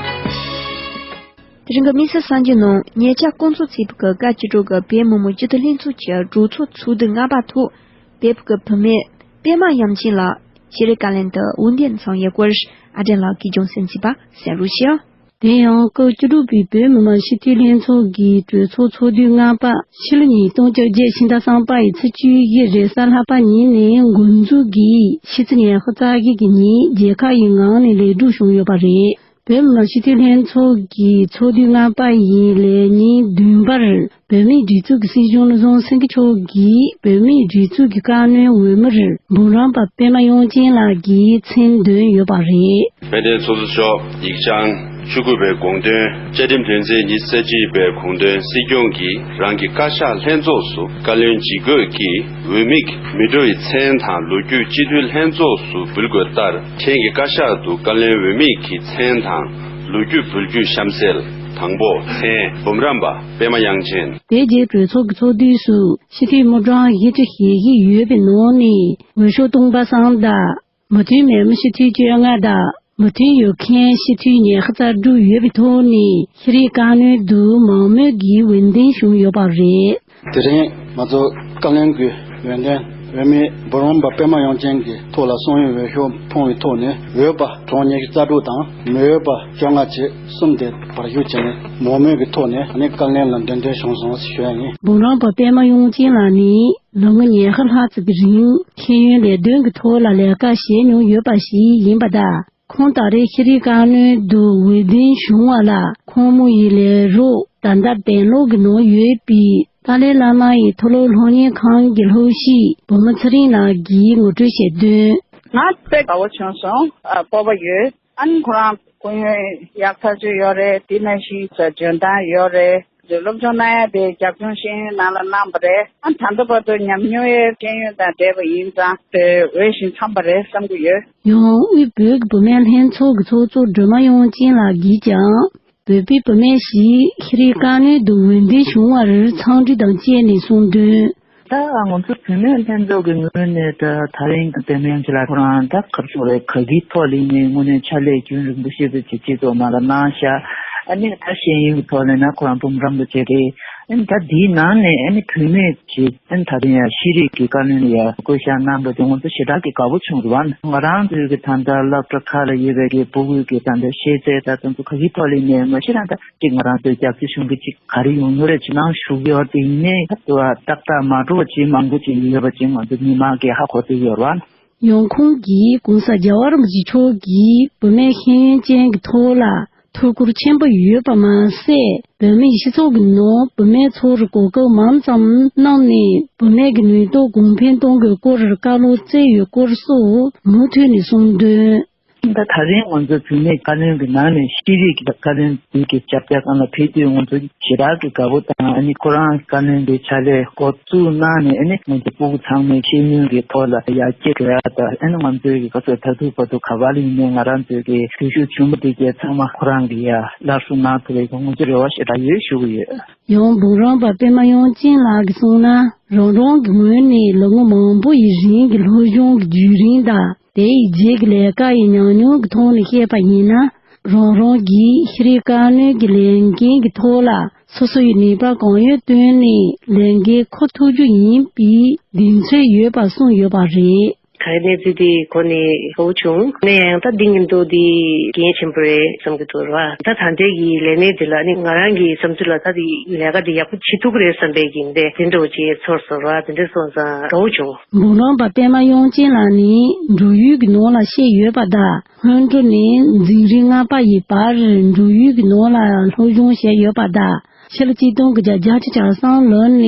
དེ་རིང་གི་དམིགས་བསལ་གསར་འགྱུར་ནང་། ཉེ་ཆར་སྐོང་ཚོགས་བྱས་པའི་སྐབས་བཅུ་དྲུག་གི་བོད་མི་མང་སྤྱི་འཐུས་ལྷན་ཚོགས་ཀྱི་གྲོས་ཚོགས་ཚོགས་དུས་ལྔ་པ་ཐོག་བོད་ཀྱི་བུད་མེད་པད་མ་དབྱངས་ཅན་ལགས་ཤེས་རིག་བཀའ་བློན་དུ་འོས་འདེམས་གནང་ཡོད་སྐོར། ཨ་བྲན་ལགས་ཀྱིས་རྒྱང་སྲིང་མཛད་པ་གསན་རོགས་ཞུ། དེ་ཡང་སྐབས་བཅུ་དྲུག་པའི་བོད་མི་མང་སྤྱི་འཐུས་ལྷན་ཚོགས་ཀྱི་གྲོས་ཚོགས་ཚོགས་དུས་ལྔ་པ། ཕྱི་ལོ་ཉིས་སྟོང་བཅོ་བརྒྱད་ཕྱི་ཟླ་གསུམ་པ་ཡི་ཚེས་བཅུ་བཞི་རེས་གཟའ་ལྷག་པ་ཉིན་ནས་འགོ་འཛུགས་ཀྱིས་ཕྱི་ཚེས་ཉི་ཤུ་རྩ་བཞི་གི་ཉིན་རྒྱལ་ཁབ་ཀྱི་ངོས་ནས་ལས་གྲུབ་བྱུང་ཡོད་པ་རེད། བོད་མི་མང་སྤྱི་འཐུས་ལྷན་ཚོགས་ཀྱི་ཚོགས་དུས་ལྔ་པ་ཡི་ལས་ཉིན་བདུན་པར། བོད་མིའི་སྒྲིག་འཛུགས་ཀྱི་སྲིད་སྐྱོང་བློ་བཟང་སེང་གེ་མཆོག་གིས་བོད་མིའི་སྒྲིག་འཛུགས་ཀྱི་བཀའ་བློན་འོས་མིར་འབུམ་རམས་པ་པད་མ་དབྱངས་ཅན་ལགས་ཀྱིས་མཚན་འདོན་ཡོད་པ་རེད། དཔལ་ལྡན་ཚོགས་གཙོ་མཆོག་ཡིག་བྱང་ བཅུ་དགུ་པའི་དགོངས་དོན། བཅའ་ཁྲིམས་དོན་ཚན་ཉི་ཤུ་རྩ་གཅིག་པའི་དགོངས་དོན། སྲིད་སྐྱོང་གིས་རང་གི་བཀའ་ཤག་ལྷན་ཚོགས་སུ་བཀའ་བློན་ཇི་དགོས་ཀྱིས་འོས་མིའི་མི་འགྲོ་བའི་མཚན་དང་ལོ་རྒྱུས་སྤྱི་འཐུས་ལྷན་ཚོགས་སུ་འབུལ་དགོས་ལྟར། ཁྱེད་ཀྱི་བཀའ་ཤག་ཏུ་བཀའ་བློན་འོས་མིའི་མཚན་དང་ལོ་རྒྱུས་འབུལ་རྒྱུ་གཤམ་གསལ། དང་པོ། མཚན། འབུམ་རམས་པ་པད་མ་དབྱངས་ཅན། དེ་རྗེས་གྲོས་ཚོགས་ཀྱི་ཚོགས་དུས་སུ་སྤྱི་འཐུས་དངུལ་གྲངས་བཞི་བཅུ་ཞེ་བཞི་ཡོད་པའི་ནང་ནས་འོས་ཤོག་སྟོང་པ་གསུམ་དང་། མོས་མཐུན་མེད་མི་སྤྱི་འཐུས་བཅོ་ལྔ་དང་། མོས་མཐུན་ཡོད་མཁན་སྤྱི་འཐུས་ཉི་ཤུ་རྩ་དྲུག་ཡོད་པའི་ཐོག་ནས་ཤེས་རིག་བཀའ་བློན་དུ་མང་མོས་ཀྱིས་འོས་འདེམས་བྱུང་ཡོད་པ་རེད། དེ་རིང་ང་ཚོ་བཀའ་བློན་གྱི་འོས་འདེམས་འོས་མི་འབུམ་རམས་པ་པད་མ་དབྱངས་ཅན་གྱི་ཐོག་ལ་གསང་བའི་འོས་ཤོག་ཕོངས་པའི་ཐོག་ནས་འོས་པ་གྲངས་ཉི་ཤུ་རྩ་དྲུག་དང་མི་འོས་པ་བཅོ་ལྔ་བཅས་གསུམ་དེ་བར་ཞུགས་བྱས་ནས་མང་མོས་ཀྱི་ཐོག་ནས་ཨ་ནི་བཀའ་བློན་ལ་འདེམས་ཐོན་བྱུང་སོང་ཞེས་ཞུ་ཡ་ཡིན། འབུམ་རམས་པ་པད་མ་དབྱངས་ཅན་ལགས་ནི་ལོ་ངོ་ཉི་ཤུ་ལྷག་ཙམ་གྱི་རིང་ཤེས་ཡོན་ལས་དོན་གྱི་ཐོག་ལ་ལས་ཀ་བྱས་མྱོང་ཡོད་པ་ཞིག་ཡིན་པ་དང་། ཁོང་ད་རེས་ཤེས་རིག་བཀའ་བློན་དུ་འོས་འདེམས་བྱུང་བ་ལ་ཁོང་མོ་ཡི་ལས་རོགས་ད་ལྟ་དཔོན་སློབ་ཀྱི་ནང་ཡོད་པའི་ཏཱ་ལའི་བླ་མ་ཡི་མཐོ་སློབ་སློབ་གཉེར་ཁང་གི་སློབ་ཞིག་བུ་མོ་ཚེ་རིང་ལགས་ཀྱིས་ངོ་སྤྲོད་བྱས་དོན། ང་དཔེ་དགའ་བོ་བྱུང་སོང་། ཨ་སྤོབས་པ་ཡོད། ཨ་ནི་ཁོ་རང་སྐུ་ཡོན་ཡག་ཐག་ཆོད་ཡོད་རེད། དེ་ནང་བཞིན་འཇོན་ཐང་ཡོད་རེད། སློབ་སྦྱོང་གནང་ཡ་དེ་རྒྱབ་ལྗོངས་ཤེས་ཡོན་ནང་ལ་གནང་བ་རེད། ཨ་ད་ལྟ་བར་དུ་ཉམས་མྱོང་ཡོད་ཤེས་ཡོན་དང་འབྲེལ་བ་ཡིན་ཙང་དེ་འོས་ཤིང་འཚམས་པ་རེད་བསམ་གྱི་ཡོད། ཡང་དབུས་བོད་ཀྱི་བུད་མེད་ལྷན་ཚོགས་ཀྱི་ཚོགས་གཙོ་སྒྲོལ་མ་དབྱངས་ཅན་ལགས་ཀྱིས་ཀྱང་བོད་པའི་བུད་མེད་ཞིག་ཤེས་རིག་བཀའ་བློན་དུ་འོས་འདེམས་བྱུང་བར་འཚམས་འདྲི་དང་བཅས་ནས་གསུངས་དོན། ད་ང་ཚོ་བུད་མེད་ལྷན་ཚོགས་ཀྱི་ངོས་ནས་ད་ད་རིང་གི་བདེ་སྨོན་ཆེ་ལ་ཁོ་རང་ད་གར་ཕྱོགས་རེད། ག་གི་ཐོག་ལ་ཡིན་ནའི་དངོས་གནས་ཕྱག་ལས་རྒྱུན་རིང་པོ་ཞེ་པོ་ཅིག་སྤྱི་ཚོགས་ནང་ལ་གནང་ཤག་ཨ་ནི་ད་ཤེས་ཡོན་གྱི་ཐོག་ལ་ན་ཁོ་རང་འབུམ་རམས་པ་ཅིག་རེད། ཨ་ནི་ད་དེའི་ནང་ནས་ཨ་ནི་བུད་མེད་ཅིག་ཨ་ནི་ད་དུང་ཡང་ཤེས་རིག་གི་བཀའ་བློན་ལ་ཡང་བསྐོ་བཞག་གནང་པ་དེ་ང་ཚོ་ཞེ་དྲག་གི་དགའ་པོ་བྱུང་རེད་བ། ང་རང་ཚོའི་གི་ད་ལྟ་སློབ་གྲྭ་ཁག་ལ་ཡོད་པའི་གི་ཕྲུ་གུའི་གི་ད་ལྟ་ཤེས་ཚད་ད་དེ་ཚོ་ག་གི་ཐོག་ལ་ཡིན་ནའི་ང་ཞེ་དྲག་ད། གཅིག་ང་རང་ཚོའི་རྒྱབ་སྐྱོར་ཞུ་མཁན་གཅིག་ག་རེ་ཡོང་ཡོད་རེད་ཅེ་ན་ཞུ་གི་ཡོད་དེ་ཡིན་ནའི་ད་ཏག་ཏག་མ་འགྲོ་བ་ཅིག་མང་པོ་ཅིག་ཡོད་པ་ཅིག་ང་ཚོ་མི་མང་གིས་ཧ་གོ་བསྡད་ཡོད་རེད་བ། ཡང་ཁོང་གིས་གོང་ས་རྒྱལ་བ་རིན་པོ་ཆེ་མཆོག་གིས་བུད་མེད་ཤེས་ཡོན་ཅན་གྱི་ཐོག་ལ་ཐུགས་ཁུར་ཆེན་པོ་ཡོད་པ་མ་ཟད། བོད་མིའི་སྤྱི་ཚོགས་ཀྱི་ནང་བུད་མེད་ཚོར་གོ་སྐབས་མང་ཙམ་གནང་ནས་བུད་མེད་ཀྱི་ནུས་སྟོབས་གོང་འཕེལ་གཏོང་དགོས་སྐོར་བཀའ་སློབ་སྩལ་ཡོད་སྐོར་སོགས་མུ་མཐུད་ནས་གསུངས་དོན། ད་ད་རིང་ང་ཚོ་བུད་མེད་བཀའ་བློན་གྱི་ནང་ནས་ཤེས་རིག་གི་བཀའ་བློན་དེ་གི་ཞབས་བཀྱག་སྒང་ལ་ཕེབས་དུས་ང་ཚོ་ཞེ་དྲག་གི་དགའ་པོ་དང་ཨ་ནི་ཁོ་རང་བཀའ་བློན་གྱི་ཕྱག་ལས་འགོ་བཙུགས་གནང་ནས་ཨ་ནི་ང་ཚོ་སྤུ་གུ་ཚང་མའི་ཤེས་ཡོན་གྱི་ཐོག་ལ་ཡར་རྒྱས་འགྲོ་ཡ་དང་ཨ་ནི་ང་ཚོའི་གི་ག་ཚོད་ད་ཐུག་བར་དུ་ག་པར་ཡིན་ནའི་ང་རང་ཚོའི་གི་འཛུལ་ཞུགས་བྱུང་བ་དེ་གས་ཚང་མ་ཁོ་རང་གི་ཡ་སླར་གསོ་གནང་ཐུབ་པའི་ང་ཚོ་རེ་བ་ཞེ་དྲག་ཡོད་ཞུ་གི་ཡོད། ཡང་འབུམ་རམས་པ་པད་མ་དབྱངས་ཅན་ལགས་ཀྱིས་གསུངས་ན། རང་རང་གི་ངོས་ནས་ལོ་ངོ་མང་པོ་ཡི་རིང་གི་སློབ་སྦྱོང་གི་བརྒྱུད་རིམ་དང་། དེའི་རྗེས་ཀྱི་ལས་ཀ་ཡི་ཉམས་མྱོང་གི་ཐོག་ནས་བཤད་པ་ཡིན་ན། རང་རང་གིས་ཤེས་རིག་བཀའ་བློན་གྱི་ལས་འགན་གྱི་ཐོག་ལ་སོ་སོ་ཡི་ནུས་པ་གང་ཡོད་བཏོན་ནས་ལས་འགན་འཁུར་ཐུབ་རྒྱུ་ཡིན་པའི་གདེང་ཚོད་ཡོད་པ་གསུངས་ཡོད་པ་རེད། ག་རེ་གནས་ཚུལ་འདི་གོ་ནས་དགའ་བོ་བྱུང་། ནས་ཡང་ད་འདི་ཉིན་ཐོ་འདི་འགན་ཆེན་པོ་རེད་བསམ་གྱི་འདུག་ར། ད་ད་ལྟའི་གི་ལས་གནས་འདི་ལ་ནི་ང་རང་གི་བསམ་ཚུལ་ལ་ད་འདི་ལས་ཀ་འདི་ཡག་པོ་བྱེད་ཐུབ་ཀྱི་རེད་བསམ་པའི་གི་འདི་དེ་འདྲ་བོ་ཅིག་ཚོར་སོང་ར། དེ་འདྲ་སོང་ཙང་དགའ་བོ་བྱུང་། འབུམ་རམས་པ་པད་མ་དབྱངས་ཅན་ལགས་ནི་འབྲུག་ཡུལ་གྱི་ནང་ལ་བཤད་ཡོད་པ་དང་། སྔོན་འགྲོ་ནས་འཛིན་རིམ་ལྔ་པ་ཡི་བར་འབྲུག་ཡུལ་གྱི་ནང་ལ་སློབ་སྦྱོང་བྱས་ཡོད་པ་དང་། ཕྱི་ལོ་གཅིག་སྟོང་དགུ་བརྒྱ་བརྒྱད་ཅུ་གྱ་གསུམ་ལོ་ནས་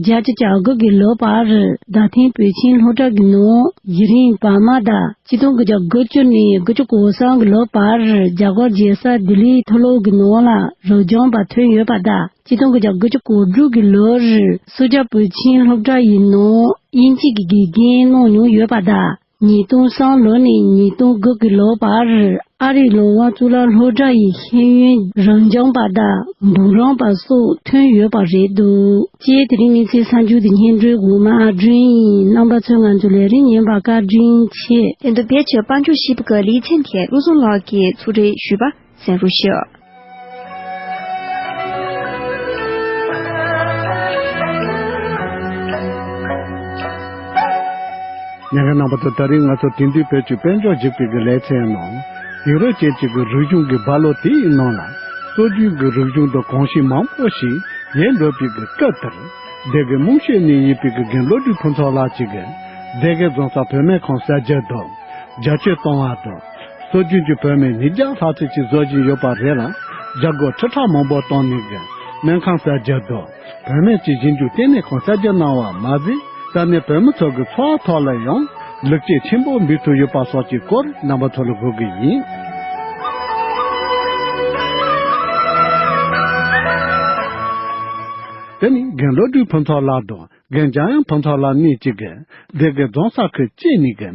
བརྒྱད་ཅུ་གྱ་དགུ་གི་ལོ་བར་རྡ་ཐིང་བོད་ཆེན་སློབ་གྲྭ་གི་ནང་གཞི་རིམ་བར་མ་དང་། གཅིག་སྟོང་དགུ་བརྒྱ་དགུ་བཅུ་ནས་དགུ་བཅུ་གོ་གསུམ་གི་ལོ་བར་རྒྱ་གར་རྒྱལ་ས་ལྡི་ལིའི་མཐོ་སློབ་ཀྱི་ནང་ལ་རབ་སྦྱོང་པ་ཐོན་ཡོད་པ་དང་། གཅིག་སྟོང་དགུ་བརྒྱ་དགུ་བཅུ་གོ་དྲུག་གི་ལོར་སུ་ཇཱ་བོད་ཆེན་སློབ་གྲྭ་ཡི་ནང་དབྱིན་ཇི་གི་དགེ་རྒན་གནང་མྱོང་ཡོད་པ་དང་། ཉིས་སྟོང་གསུམ་ལོ་ནས་ཉིས་སྟོང་དགུ་གི་ལོ་བར་ཨ་རིའི་ལོ་དབང་གཙུག་ལག་སློབ་གྲྭ་ཡི་ཤེས་ཡོན་རབ་སྦྱོང་པ་དང་འབུམ་རམས་པ་སོགས་ཐོན་ཡོད་པ་རེད་འདུག་ཅེས་དེ་རིང་མི་ཚེའི་གསར་འགྱུར་དེ་སྙན་སྒྲོན་འོག་མ་ཨ་སྒྲོན་ཡིན། རྣམ་པ་ཚོས་ང་ཚོའི་ལས་རིམ་ཉན་པར་བཀའ་དྲིན་ཆེ། དོན་དུ་བེད་སྤྱོད་པར་འཇུག་ཞིབ་པ་ལི་ཚན་ཐད་བློ་བཟང་ལགས་ཀྱིས་ཚུགས་རེ་ཞུས་པ། གསན་རོགས་ཞུ། ཉན་མཁན་རྣམ་པ་ཚོ། ད་རིང་ང་ཚོ་དེང་དུས་བོད་ཀྱི་དཔལ་འབྱོར་འཇིག་པའི་གི་ལེ་ཚན་ནང་། ཡུ་རོབ་ཅན་གྱི་གི་རིག་གཞུང་གི་རྦ་ཀློག་དེའི་ནང་ལ། སྲོལ་རྒྱུན་གྱི་རིག་གཞུང་དང་གོམས་གཤིས་མང་པོ་ཞིག་ཡལ་འགྲོ་བའི་གི་སྐབས་དེར། སྡེ་དགེ་རྨོངས་བྱེད་ནས་ཡིན་པའི་གི་རྒན་བློ་གྲོས་ཕུན་ཚོགས་ལགས་ཀྱིས་གི། སྡེ་དགེ་རྫོང་གསར་བུད་མེད་ཁང་གསར་རྒྱག་དང་། རྒྱ་སྐྱེད་གཏོང་བ་དང་། སྲོལ་རྒྱུན་གྱི་བུད་མེད་ཉིས་བརྒྱ་ལྷག་ཙམ་ཞིག་བཟོ་བཞིན་ཡོད་པ་རེད་ལ། རྒྱ་སྒོར་ཁྲི་ཕྲག་མང་པོ་བཏང་ནས་ཀྱི་སྨན་ཁང་གསར་རྒྱག་དང་། བུད་མེད་ཀྱི་ཞིབ་འཇུག་ལྟེ་གནས་ཁང་གསར་རྒྱག་གནང་བ་མ་ཟད། ས་གནས་བོད་མི་ཚོ་གི་འཚོ་བ་ཐོག་ལ་ཡང་ལེགས་སྐྱེས་ཆེན་པོ་འབུལ་ཐུབ་ཡོད་པ་སོགས་ཀྱི་སྐོར་རྣམ་པ་ཚོ་ལ་འགོད་ཀྱི་ཡིན། དེ་ནི་རྒན་བློ་གྲོས་ཕུན་ཚོགས་ལགས་དང་རྒན་འཇམ་དབྱངས་ཕུན་ཚོགས་ལགས་གཉིས་གཅིག་གིས་སྡེ་དགེ་རྫོང་ས་ཁུལ་གཅིག་གཉིས་ཀྱི་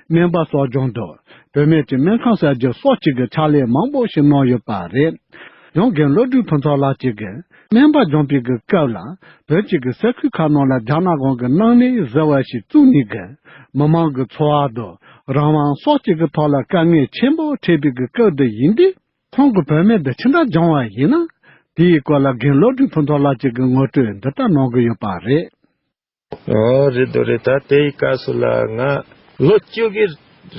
སྨན་པ་གསོ་སྦྱོང་དང་བུད་མེད་ཀྱི་སྨན་ཁང་གསར་བརྗེ་སོགས་གཅིག་གི་ཕྱག་ལས་མང་པོ་ཞིག་གནང་ཡོད་པ་རེད། ཡང་རྒན་བློ་གྲོས་ཕུན་ཚོགས་ལགས་གཅིག་གིས་སྨན་པ་སྦྱོང་བའི་གི་སྐབས་ལ་བོད་ཀྱི་གི་ས་ཁུལ་ཁག་ནང་ལ་རྒྱ་ནག་གཞུང་གི་སྣང་གནས་ཟེར་བ་ཞིག་བཙུགས་ནས་གི་མི་མང་གི་འཚོ་བ་དང་རང་དབང་སོགས་གཅིག་གི་ཐོག་ལ་དཀའ་ངལ་ཆེན་པོ་འཕྲད་པའི་གི་སྐབས་དེ་ཡིན་དུས། ཁོང་གི་བུད་མེད་དེ་ཕྱི་འདྲ་སྦྱོང་བ་ཡིན་ན། དེའི་སྐོར་ལ་རྒན་བློ་གྲོས་ཕུན་ཚོགས་ལགས་ཀྱིས་གི་ངོ་སྤྲོད་འདི་ལྟར་གནང་གི་ཡོད་པ་རེད། ཨོ་རེད་འདུག་རེད། ད་དེའི་སྐབས་སུ་ལ་ང་ལོ་བཅུ་གི་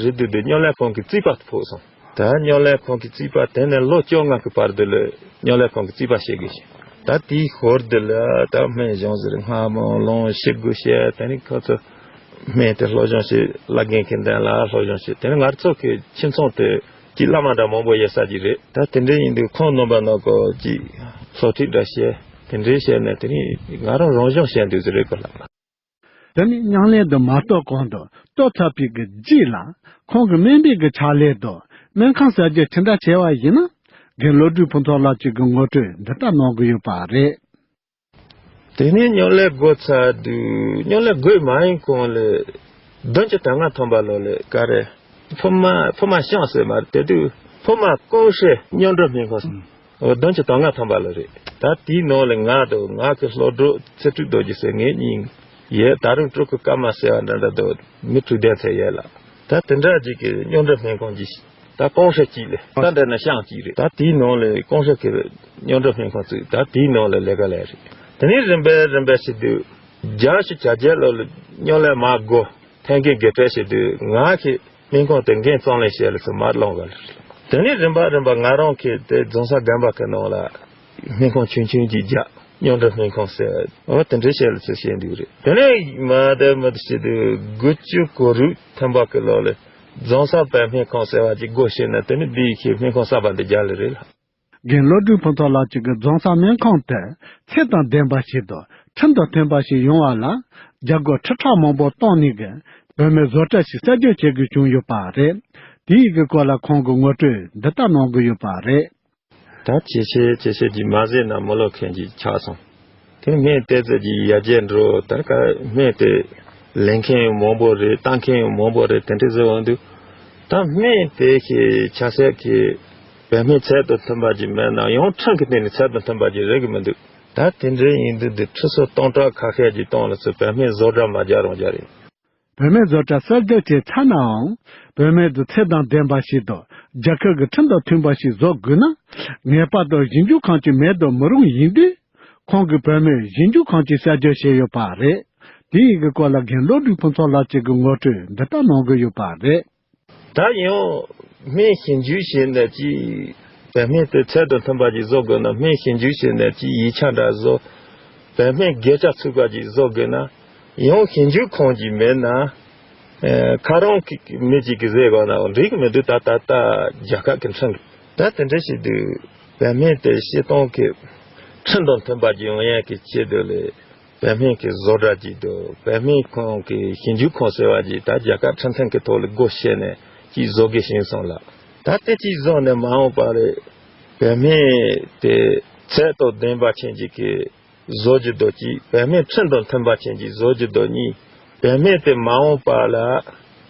རེད་འདུག་དེ་སྨྱོ་ལས་ཁང་གི་རྩིས་པ་ཕོག་སོང་། ད་སྨྱོ་ལས་ཁང་གི་རྩིས་པ་དེ་ནས་ལོ་བཅོ་ལྔ་གི་བར་དུ་ལ་སྨྱོ་ལས་ཁང་གི་རྩིས་པ་བྱེད་དགོས་ཤིང་། ད་དེའི་ཧོར་དེ་ལ་ད་སྨན་སྦྱོང་ཟེར་སྔ་མོ་ལོང་ཤི་དགོས་བཤད་དེ་ནི་ཁོ་ཚོ་སྨན་དེ་སློབ་སྦྱོང་བྱེད་བླ་རྒན་གི་འདན་ལ་སློབ་སྦྱོང་བྱེད་དེ་ནི་ང་ཚོ་གི་ཁྱིམ་ཚང་དེ། ཅིག་བླ་མ་འདྲ་མང་པོ་ཡོད་ས་ཅིག་རེད། ད་དེ་འདྲ་ཡིན་དུས་ཁོང་རྣམ་པ་ནང་གོ་ཅིག་སློབ་ཁྲིད་འདྲ་བཤད་དེ་འདྲའི་བཤད་ནས་དེ་ནི་ང་རང་རང་སྦྱོང་བཤད་འདུག་ཟེར་རེད་གོ་ལགས། དེ་ནི་མྱང་ལན་དུ་མ་གཏོགས་གོང་དུ་གཏོད་ཚར་བའི་གི་རྗེས་ལ་ཁོང་གི་སྨན་པའི་གི་ཕྱག་ལས་དང་སྨན་ཁང་གསར་བརྗེ་ཅི་འདྲ་བྱས་པ་ཡིན་ན་རྒན་བློ་གྲོས་ཕུན་ཚོགས་ལགས་ཀྱིས་གི་ངོ་སྤྲོད་འདི་ལྟར་གནང་གི་ཡོད་པ་རེད། དེ་ནས་སྨྱོ་ལས་བགོས་ཚར་དུས་སྨྱོ་ལས་བགོས་མ་ཡིན་གོང་ལ་བདུན་ཅུ་དོན་ལྔ་ཐམ་པ་ལོ་ལ་ག་རེ། ཕུ་མ་ཕུ་མ་ཤང་ཟེར་མ་རེད་དེ་དུས་ཕུ་མ་ཀུང་ཧྲེ་སྨྱོ་འདྲ་སྨན་ཁང་། ཨོ་བདུན་ཅུ་དོན་ལྔ་ཐམ་པ་ལོ་རེད། ད་དེའི་ནང་ལ་ང་དང་ང་གི་སློབ་གྲོགས་ཚེ་སྤྲུལ་རྡོ་རྗེ་ཟེར་ངེད་གཉིས་ཡོད། ད་རུང་སྤྲུལ་སྐུ་ཀརྨ་ཟེར་བ་འདྲ་འདྲ་དང་མི་དྲུག་བསྡད་ཚེ་ཡོད་ལ། ད་དེ་འདྲ་ཅིག་གི་སྨྱོ་འདྲ་སྨན་ཁང་གི་ད་ཀུང་ཧྲེ་གཅིག་ལས་ད་འདྲ་ན་ཤང་གཅིག་རེད། ད་དེའི་ནང་ལ་ཀུང་ཧྲེ་གི་སྨྱོ་འདྲ་སྨན་ཁང་བཙུགས། ད་དེའི་ནང་ལ་ལས་ཀ་ལས་རེད། དེ་ནས་རིམ་པས་རིམ་པས་ཕྱིན་དུས་བརྒྱད་ཅུ་གྱ་བརྒྱད་ལོ་ལ་སྨྱོ་ལས་མ་བགོས་ཐན་ཀེན་དགེ་ཕྲད་བྱེད་དུས་ང་གི་སྨན་ཁང་དེ་འགན་གཙང་ལེན་བྱས་ལ་ཚུར་མར་ལོང་ག་ལ་རེད། དེ་ནས་རིམ་པ་རིམ་པ་ང་རང་གི་དེ་རྫོང་ས་དགོན་པ་གི་ནང་ལ་སྨན་ཁང་ཆུང་ཆུང་ཅིག་རྒྱག་སྨྱོ་འདྲ་སྨན་ཁང་ཟེར་བ་དེ་འདྲའི་བཤད་ལ་ཚུར་བཤད་འདུག་རེད། དེ་ནས་མ་དེ་མ་དེ་བྱེད་དུས་དགུ་བཅུ་གོ་དྲུག་ཐམ་པ་གི་ལོ་ལ་རྫོང་ས་བོད་སྨན་ཁང་ཟེར་བ་ཅིག་སྒོ་ཕྱེ་ནས་དེ་ནི་འདི་ཡི་ཁྱེད་སྨན་ཁང་གསར་པ་འདི་རྒྱག་ལེ་རེད་ལ། རྒན་བློ་གྲོས་ཕུན་ཚོགས་ལགས་ཀྱིས་གི་རྫོང་ས་སྨན་ཁང་དེ་ཚད་དང་ལྡན་པ་ཞིག་དང་ཁྲིམས་དང་མཐུན་པ་ཞིག་ཡོང་བ་ལ་རྒྱབ་སྐྱོར་ཁྲི་ཕྲག་མང་པོ་བཏང་ནས་གི་བུད་མེད་བཟོ་གྲྭ་ཞིག་གསར་བརྗེ་བྱེད་དགོས་བྱུང་ཡོད་པ་རེད། དེ་ཡི་གི་སྐོར་ལ་ཁོང་གིས་ངོ་སྤྲོད་འདི་ལྟར་གནང་གི་ཡོད་པ་རེད། ད་ཇེ་ཆེ་ཇེ་ཆེ་ཅིག་མ་ཟད་ན་མི་ལོ་མཁན་ཅིག་ཆགས་སོང་། དེ་སྨན་དེ་ཚོ་ཅིག་ཡར་རྒྱས་འགྲོ་ད་ག་སྨན་དེ་ལེན་མཁན་ཡང་མང་པོ་རེད། བཏང་མཁན་ཡང་མང་པོ་རེད། དེ་འདྲ་ཟེར་འོང་དུས་ད་སྨན་དེ་གི་ཆ་ཤས་ཀྱི་བོད་སྨན་ཚད་དང་མཐུན་པ་ཅིག་མེད་ན་ཡང་ཁྲིམས་ཀྱི་སྟེང་ནས་ཚད་དང་མཐུན་པ་ཅིག་རེད་གི་མི་འདུག་ད་དེ་འདྲ་ཡིན་དུས་འདི་ཁྲི་སོ་སྟོང་ཕྲག་ཁ་ཤས་ཅིག་བཏང་ལ་ཚོ་བོད་སྨན་བཟོ་གྲྭ་མ་རྒྱག་རང་རྒྱག་རེད། བུད་མེད་བཟོ་གྲྭ་གསར་རྒྱག་བྱས་ཚར་ནའང་བུད་མེད་དུ་ཚད་དང་ལྡན་པ་ཞིག་དང་རྒྱལ་ཁབ་ཀྱི་ཁྲིམས་དང་མཐུན་པ་ཞིག་བཟོ་དགོས་ན་ངེས་པར་དུ་ཞིབ་འཇུག་ཁང་གཅིག་མེད་དུ་མི་རུང་ཡིན་དུས་ཁོང་གིས་བུད་མེད་ཞིབ་འཇུག་ཁང་གཅིག་གསར་རྒྱག་བྱས་ཡོད་པ་རེད། དེ་ཡི་གི་སྐོར་ལ་རྒན་བློ་གྲོས་ཕུན་ཚོགས་ལགས་ཀྱིས་གི་ངོ་སྤྲོད་འདི་ལྟར་གནང་གི་ཡོད་པ་རེད། ད་ཡང་སྨན་ཞིབ་འཇུག་བྱས་ནས་ཅིག་བོད་སྨན་དེ་ཚད་དང་མཐུན་པ་ཅིག་བཟོ་དགོས་ན་སྨན་ཞིབ་འཇུག་བྱས་ནས་ཅིག་ཡིག་ཆ་འདྲ་བཟོ། བོད་སྨན་བརྒྱ་ཆ་ཚུད་པ་ཅིག་བཟོ་དགོས་ན་ཡང་ཞིབ་འཇུག་ཁང་ཅིག་མེད་ན་ཁ་རང་གི་མི་ཅིག་གིས་ཟེར་དགོས་ན་འགྲིག་གི་མི་འདུག་ད་ད་ལྟ་རྒྱལ་ཁབ་ཀྱི་ཁྲིམས་ཀྱི་ད་དེ་འདྲ་ཞིག་འདུག་བོད་སྨན་དེ་སྤྱིར་བཏང་གི་ཁྲིམས་དང་མཐུན་པ་ཅིག་ཡོང་ཡས་ཀྱི་ཆེད་དུ་ལས། བོད་སྨན་གྱི་བཟོ་གྲྭ་ཅིག་དང་བོད་སྨན་ཁང་གི་ཞིབ་འཇུག་ཁང་ཟེར་བ་ཅིག་ད་རྒྱལ་ཁབ་ཁྲིམས་མཐུན་གྱི་ཐོག་ལ་སྒོ་ཕྱེ་ནས་ཅིག་བཟོ་དགོས་བཞིན་སོང་ལ། ད་དེ་ཅིག་བཟོ་ནས་མ་འོངས་པ་ལ་བོད་སྨན་དེ་ཚད་དང་ལྡན་པ་ཅན་ཅིག་གི་བཟོ་རྒྱུ་དང་གཅིག་བོད་སྨན་ཁྲིམས་དང་མཐུན་པ་ཅན་ཅིག་བཟོ་རྒྱུ་དང་གཉིས་བོད་སྨན་དེ་མ་འོངས་པ་ལ་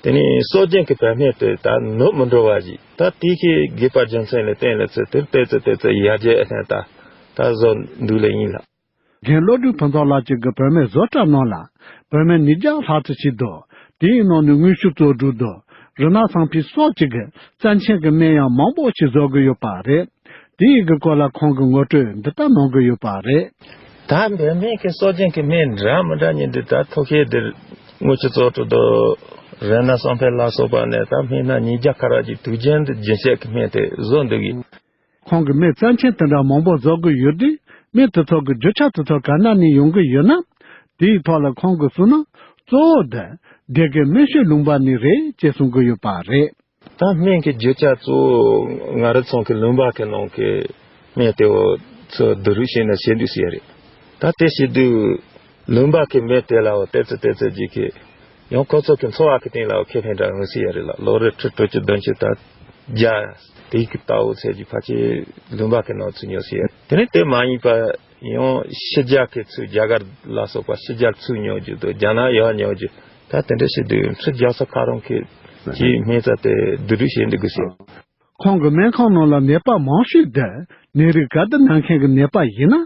དེ་ནས་སྲོལ་རྒྱུན་གྱི་བོད་སྨན་དེ་ད་ནུབ་མི་འགྲོ་བ་ཞིག་ད་དེ་གི་དགོས་པ་རྒྱུ་མཚན་ལ་བརྟེན་ལ་ཚེ་དེར་ཏོག་ཙམ་ཏོག་ཙམ་ཡར་རྒྱས་ཨེ་ཐན་ད་ད་བཟོ་འདུག་ལེ་ཡིན་ལ། རྒན་བློ་གྲོས་ཕུན་ཚོགས་ལགས་ཀྱིས་གི་བོད་སྨན་བཟོ་གྲྭ་ནང་ལ་བོད་སྨན་ཉིས་བརྒྱ་ལྷག་ཙམ་ཞིག་འདུག་དེའི་ནང་ནས་དངོས་ཤུགས་གཙོ་བོར་འདུག་རི་ནག་སང་ཕོད་སོགས་ཀྱི་གི་རྩ་ཆེན་གྱི་སྨན་ཡང་མང་པོ་ཞིག་བཟོ་གི་ཡོད་པ་རེད། དེ་ཡི་གི་སྐོར་ལ་ཁོང་གིས་ངོ་སྤྲོད་འདི་ལྟར་གནང་གི་ཡོད་པ་རེད། ད་བོད་སྨན་གྱི་སྲོལ་རྒྱུན་གྱི་སྨན་འདྲ་མི་འདྲ་གཉིས་འདི་ད་ཐོག་ཁའི་འདིར་དངུལ་ཆུ་བཙོག་གྲུ་དང་རི་ནག་སང་ཕོད་ལ་སོགས་པ་ནས་ད་སྨན་སྣ་ཉིས་བརྒྱ་ཁ་ར་ཅིག་དུས་རྒྱུན་དུ་རྒྱུན་ཆད་ཀྱི་སྨན་དེ་བཟོ་འདུག་གི་ཁོང་གིས་སྨན་རྩ་ཆེན་དེ་འདྲ་མང་པོ་བཟོ་གི་ཡོད་དུས་སྨན་དེ་ཚོ་གི་རྒྱུ་ཆ་དེ་ཚོ་ག་ན་ནས་ཡོང་གི་ཡོད་ན། དེའི་ཐོག་ལ་ཁོང་གིས་གསུངས་ན་གཙོ་བོ་དེ་སྡེ་དགེ་སྨན་ཤོད་ལུང་པ་ནས་རེད་ཅེས་གསུང་གི་ཡོད་པ་རེད། ད་སྨན་གྱི་རྒྱུ་ཆ་གཙོ་བོ་ང་རང་ཚོ་གི་ལུང་པ་གི་ནང་གི་སྨན་དེ་འོ་ཚོ་བསྡུ་རུབ་བྱས་ནས་བྱེད་འདུག་ཟེར་ཡ་རེད། ད་དེ་བྱེད་དུས་ལུང་པ་གི་མི་དེ་ལའོ་ཏོག་ཙམ་ཏོག་ཙམ་ཅིག་གི་ཡང་ཁོ་ཚོ་གི་འཚོ་བ་གི་སྟེང་ལའོ་ཁེ་ཕན་འདྲ་འོང་ཟེར་ཡ་རེད་ལ། ལོ་རེ་ཁྲི་དྲུག་ཅུ་བདུན་ཅུ་ད་བརྒྱ་དེ་གི་ལྟ་བུ་ཚད་ཀྱི་ཕལ་ཆེར་ལུང་པ་གི་ནང་ཚུད་ཉོ་ཟེར་ཡ་རེད། དེ་ནི་དེ་མ་ཡིན་པ། ཡང་ཕྱི་རྒྱལ་གྱི་ཚུར་རྒྱ་གར་ལ་སོགས་པ་ཕྱི་རྒྱལ་ཚུར་ཉོ་རྒྱུ་དང་རྒྱ་ནག་ཡར་ཉོ་རྒྱུ། ད་དེ་འདྲ་བྱེད་དུས་ཚུར་རྒྱག་ས་ཁ་རང་གི་གི་སྨན་རྩྭ་དེ་བསྡུ་སྒྲིག་བྱེད་འདུག་གི་ཟེར། ཁོང་གི་སྨན་ཁང་ནང་ལ་ནད་པ་མང་ཤོས་དེ་ནད་རིགས་ག་དུ་ན་མཁན་གྱི་ནད་པ་ཡིན་ན།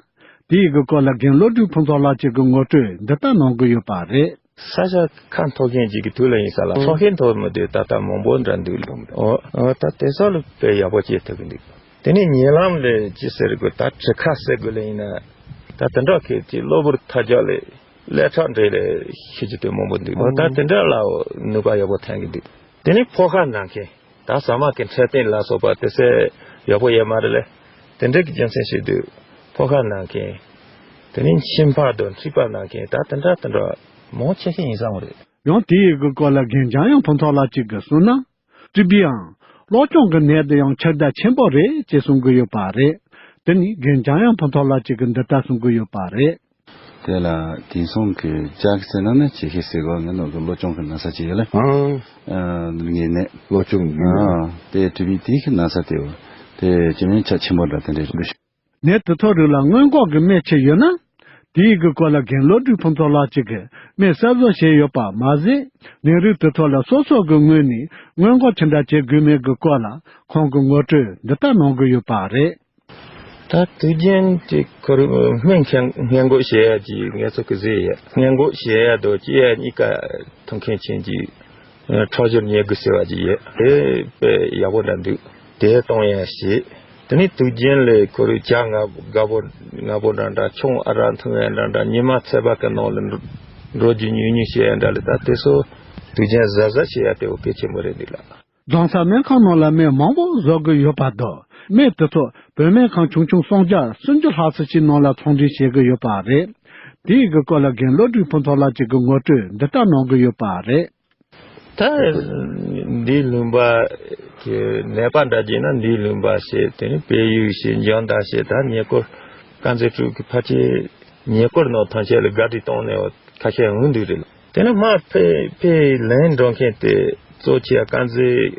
དེའི་གི་སྐོར་ལ་རྒན་བློ་གྲོས་ཕུན་ཚོགས་ལགས་ཀྱིས་གི་ངོ་སྤྲོད་འདི་ལྟར་གནང་གི་ཡོད་པ་རེད། ས་ཆ་ཁ་འཐོར་མཁན་ཅིག་གི་དུས་ལ་ཡིན་ས་ལ་ཨང་། འཐོར་མཁན་འཐོར་མི་འདུག་ད་ལྟ་མང་པོ་འདྲ་འདུག་ལ། ཨོ་ཨོ། ད་དེ་ཚོ་ལ་དཔེ་ཡག་པོ་བྱེད་ཐུབ་ཀྱི་འདུག་དེ་ནས་ཉེ་ལམ་ལ་ཅི་ཟེར་དགོས། ད་གྲི་ཁ་ཟེར་དགོས་ལ་ཡིན་ན། ད་དེ་འདྲ་གི་ཅིག་གློ་བུར་ཐལ་རྒྱག་ལས་ཀླད་ཁྲག་འདྲེས་ལས་ཤི་རྒྱུ་དེ་མང་པོ་འདུག་ཨོ་ད་དེ་འདྲ་ལ་ནུས་པ་ཡག་པོ་ཐོན་གྱི་འདུག་དེ་ནས་ཕོ་ཁ་ན་མཁན། ད་ཟ་མ་གི་འཕྲོད་བསྟེན་ལ་སོགས་པ་དེ་ཚོ་ཡག་པོ་ཡོད་མ་རེད་ལ། དེ་འདྲ་གི་རྒྱུ་མཚན་ཞིག་འདུག་ཕོ་ཁ་ན་མཁན། དེ་ནས་མཆིན་པ་དང་མཁྲིས་པ་ན་མཁན། ད་དེ་འདྲ་དེ་འདྲ་མང་ཆེ་ཤོས་ཡིན་ས་མ་རེད། ཡང་དེའི་གི་སྐོར་ལ་རྒན་འཇམ་དབྱངས་ཕུན་ཚོགས་ལགས་ཀྱིས་གི་གསུངས་ན། ཊི་བི་ཡང་གློ་གཅོང་གི་ནད་དེ་ཡང་ཁྱབ་གདལ་ཆེན་པོ་རེད་ཅེས་གསུང་གི་ཡོད་པ་རེད། དེ་ནི་རྒན་འཇམ་དབྱངས་ཕུན་ཚོགས་ལགས་ཀྱིས་གི་འདི་ལྟར་གསུང་གི་ཡོད་པ་རེད། དེ་ལ་དེང་སང་གི་ལྕགས་ཟེར་ན་ནི་ཅི་ཞིག་ཟེར་གོ་ང་ནོར་གི་གློ་གཅོང་གི་ན་ཚ་ཅིག་ཡོད་ལ། ཨང་། ཨ་ངེས་ནས། གློ་གཅོང་ངེས་ནས། ཨ་དེ་ཊི་བི་དེའི་གི་ན་ཚ་དེ་བ། དེ་ཅི་མིན་ཆ་ཆེན་པོ་འདྲ་དེ་འདྲ་རེད། ནད་དེ་ཚོ་རིགས་ལ་སྔོན་འགོག་གི་སྨན་ཅི་ཡོད་ན། དེའི་གི་སྐོར་ལ་རྒན་བློ་གྲོས་ཕུན་ཚོགས་ལགས་ཀྱིས་གི་སྨན་གསར་བཟོ་བྱས་ཡོད་པ་མ་ཟད། ནད་རིགས་དེ་ཚོ་ལ་སོ་སོ་གི་ངོས་ནས་སྔོན་འགོག་ཅི་འདྲ་བྱེད་དགོས་མིན་གི་སྐོར་ལ་ཁོང་གི་ངོ་སྤྲོད་འདི་ལྟར་གནང་གི་ཡོད་པ་རེད། ད་དུས་རྒྱུན་དེ་ཁོ་རང་སྨན་སྔོན་འགོག་བྱེད་ཡ་གི་ངལ་རྩོལ་གི་ཟེར་ཡ། སྔོན་འགོག་བྱེད་ཡ་དང་སྐྱེ་ཡ་གཉིས་ཀ་ཐུག་མཁན་ཆེན་གྱི་ཁྲག་སྦྱོར་ཉལ་དགོས་ཟེར་བ་ཅིག་ཡོད། དེ་དཔེ་ཡག་པོ་འདྲ་འདུག་དེ་གཏོང་ཡ་ཞིག་དེ་ནས་དུས་རྒྱུན་ལ་ཁོ་རང་ཇ་ང་དགའ་པོ་ང་པོ་འདྲ་འདྲ། ཆང་ཨ་རག་འཐུང་ཡ་འདྲ་འདྲ། ཉི་མ་ཚད་པ་གི་ནང་ལ་འགྲོ་རྒྱུ་ཉུང་ཉུང་བྱེད་ཡ་འདྲ་ལ། ད་དེ་ཚོ་དུས་རྒྱུན་གཟབ་གཟབ་བྱེད་ཡ་དེ་བོ་གལ་ཆེན་པོ་རེད་འདུག་ལ། རྫོང་སར་སྨན་ཁང་ནང་ལ་སྨན་མང་པོ་བཟོ་དགོས་ཡོད་པ་དང་། སྨན་དེ་ཚོ་བོད་སྨན་ཁང་ཆུང་ཆུང་སུམ་བརྒྱ་སུམ་ཅུ་ལྷག་ཙམ་ཞིག་ནང་ལ་ཚོང་འབྲེལ་བྱེད་དགོས་ཡོད་པ་རེད། དེའི་གི་སྐོར་ལ་རྒན་བློ་གྲོས་ཕུན་ཚོགས་ལགས་ཀྱིས་གི་ངོ་སྤྲོད་འདི་ལྟར་གནང་གི་ཡོད་པ་རེད། ད་འདིའི་ལུང་པ་གི་ནད་པ་འདྲ་བྱས་ན་འདིའི་ལུང་པ་བྱས། དེ་ནས་བལ་ཡུལ་བྱས། འཇང་མདའ་བྱས། ད་ཉེ་འཁོར་དཀར་མཛེས་ཕྲུག་གི་ཕལ་ཆེར་ཉེ་འཁོར་ནང་ཐམས་ཅད་ལ་ག་དུས་གཏོང་ནས་ཁ་ཤས་འོང་འདུག་རེད། དེ་ནས་མར་ཕེ་ཕེ་ལན་འགྲོ་མཁན་དེ་གཙོ་ཆེ་དཀར་མཛེས་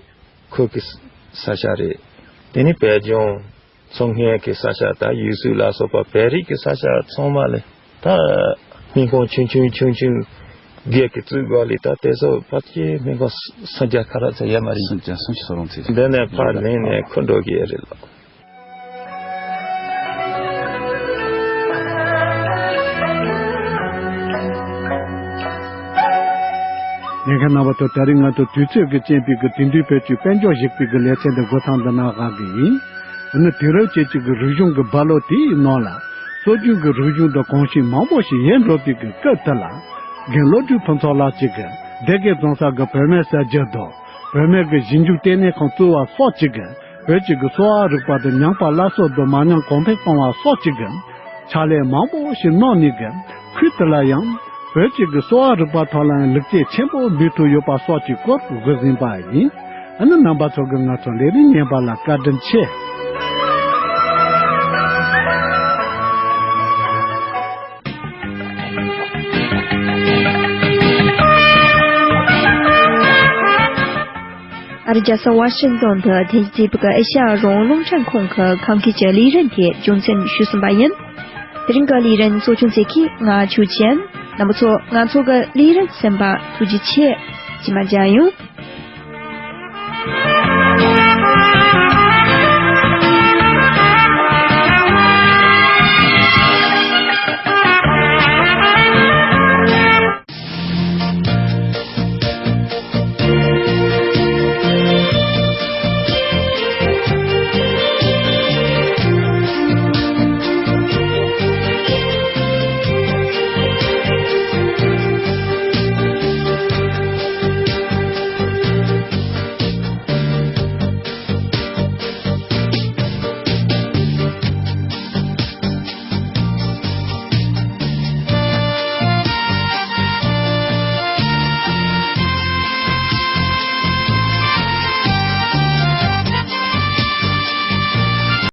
ཁུལ་གྱི་ས་ཆ་རེད། དེ་ནས་བལ་ལྗོངས་མཚོ་སྔོན་གྱི་ས་ཆ། ད་ཡུལ་ཤུལ་ལ་སོགས་པ་བོད་རིགས་ཀྱི་ས་ཆ་ཚང་མ་ལ་ད་སྨན་ཁང་ཆུང་ཆུང་ཆུང་ཆུང་སྒེར་གྱི་བཙུགས་དགོས་ལས། ད་དེ་ཚོ་ཕལ་ཆེར་སྨན་ཁང་སུམ་བརྒྱ་ཁ་ལྷག་ཙམ་ཡོད་མ་རེད། སུམ་བརྒྱ་སུམ་ཅུ་སོ་ལོང་ཚད། འདི་ནས་ཕར་ལེན་ནས་འཁུར་འགྲོ་གི་ཡོད་རེད་ལགས། ཉན་མཁན་རྣམ་པ་ཚོ། ད་རིང་ང་ཚོ་དུས་ཚོད་ཀྱི་རྐྱེན་པས་ཀྱི་དེང་དུས་བོད་ཀྱི་དཔལ་འབྱོར་ཞིག་པའི་གི་ལེ་ཚན་འདི་འགོ་ཚང་འདི་ན་བཞག་གི་ཡིན། ཨ་ནི་དེང་རབས་ཅན་གྱི་གི་རིག་གཞུང་གི་རྦ་ཀློག་དེའི་ནང་ལ་སྲོལ་རྒྱུན་གྱི་རིག་གཞུང་དང་གོམས་གཤིས་མང་པོ་ཞིག་ཡལ་འགྲོ་བའི་གི་སྐབས་དེ་ལ། རྒན་བློ་གྲོས་ཕུན་ཚོགས་ལགས་ཀྱིས་གི་སྡེ་དགེ་རྫོང་གསར་གྱི་བོད་སྨན་གསར་བརྗེ་དང་། བོད་སྨན་གྱི་ཞིབ་འཇུག་ལྟེ་གནས་ཁང་བཙུགས་པ་སོགས་ཀྱིས་གི་བོད་ཀྱི་གི་གསོ་བ་རིག་པ་དང་ཉམས་པ་སླར་གསོ་དང་མ་ཉམས་གོང་འཕེལ་གཏོང་བ་སོགས་ཀྱི་གི་ཕྱག་ལས་མང་པོ་ཞིག་གནང་ནས་གི་ཁུལ་དེ་ལ་ཡང་བོད་ཀྱི་གི་གསོ་བ་རིག་པ་ཐོག་ལ་ཡང་ལེགས་སྐྱེས་ཆེན་པོ་འབུལ་ཐུབ་ཡོད་པ་སོགས་ཀྱི་སྐོར་གོ་ཟིན་པ་ཡིན། ཨ་ནི་རྣམ་པ་ཚོ་གི་ང་ཚོ་ལས་རིམ་ཉན་པ་ལ་བཀའ་དྲིན་ཆེ། ཨ་རི་རྒྱལ་ས་ཝ་ཤིང་ཏོན་དུ་ཐེངས་གཅིག་པའི་ཨེ་ཤ་ཡ་རང་དབང་རླུང་འཕྲིན་ཁང་གི་ཁམས་སྐད་ཀྱི་ལས་རིམ་དེ་རྒྱུན་འཛིན་ཞུས་ཟིན་པ་ཡིན། དེ་རིང་གི་ལས་རིམ་གཙོ་སྐྱོང་མཛད་མཁན་ང་ཆོས་ཅན། རྣམ་པ་ཚོ་ང་ཚོ་གི་ལས་རིམ་གསན་པ་ཐུགས་རྗེ་ཆེ། རྗེས་མ་མཇལ་ཡོང་།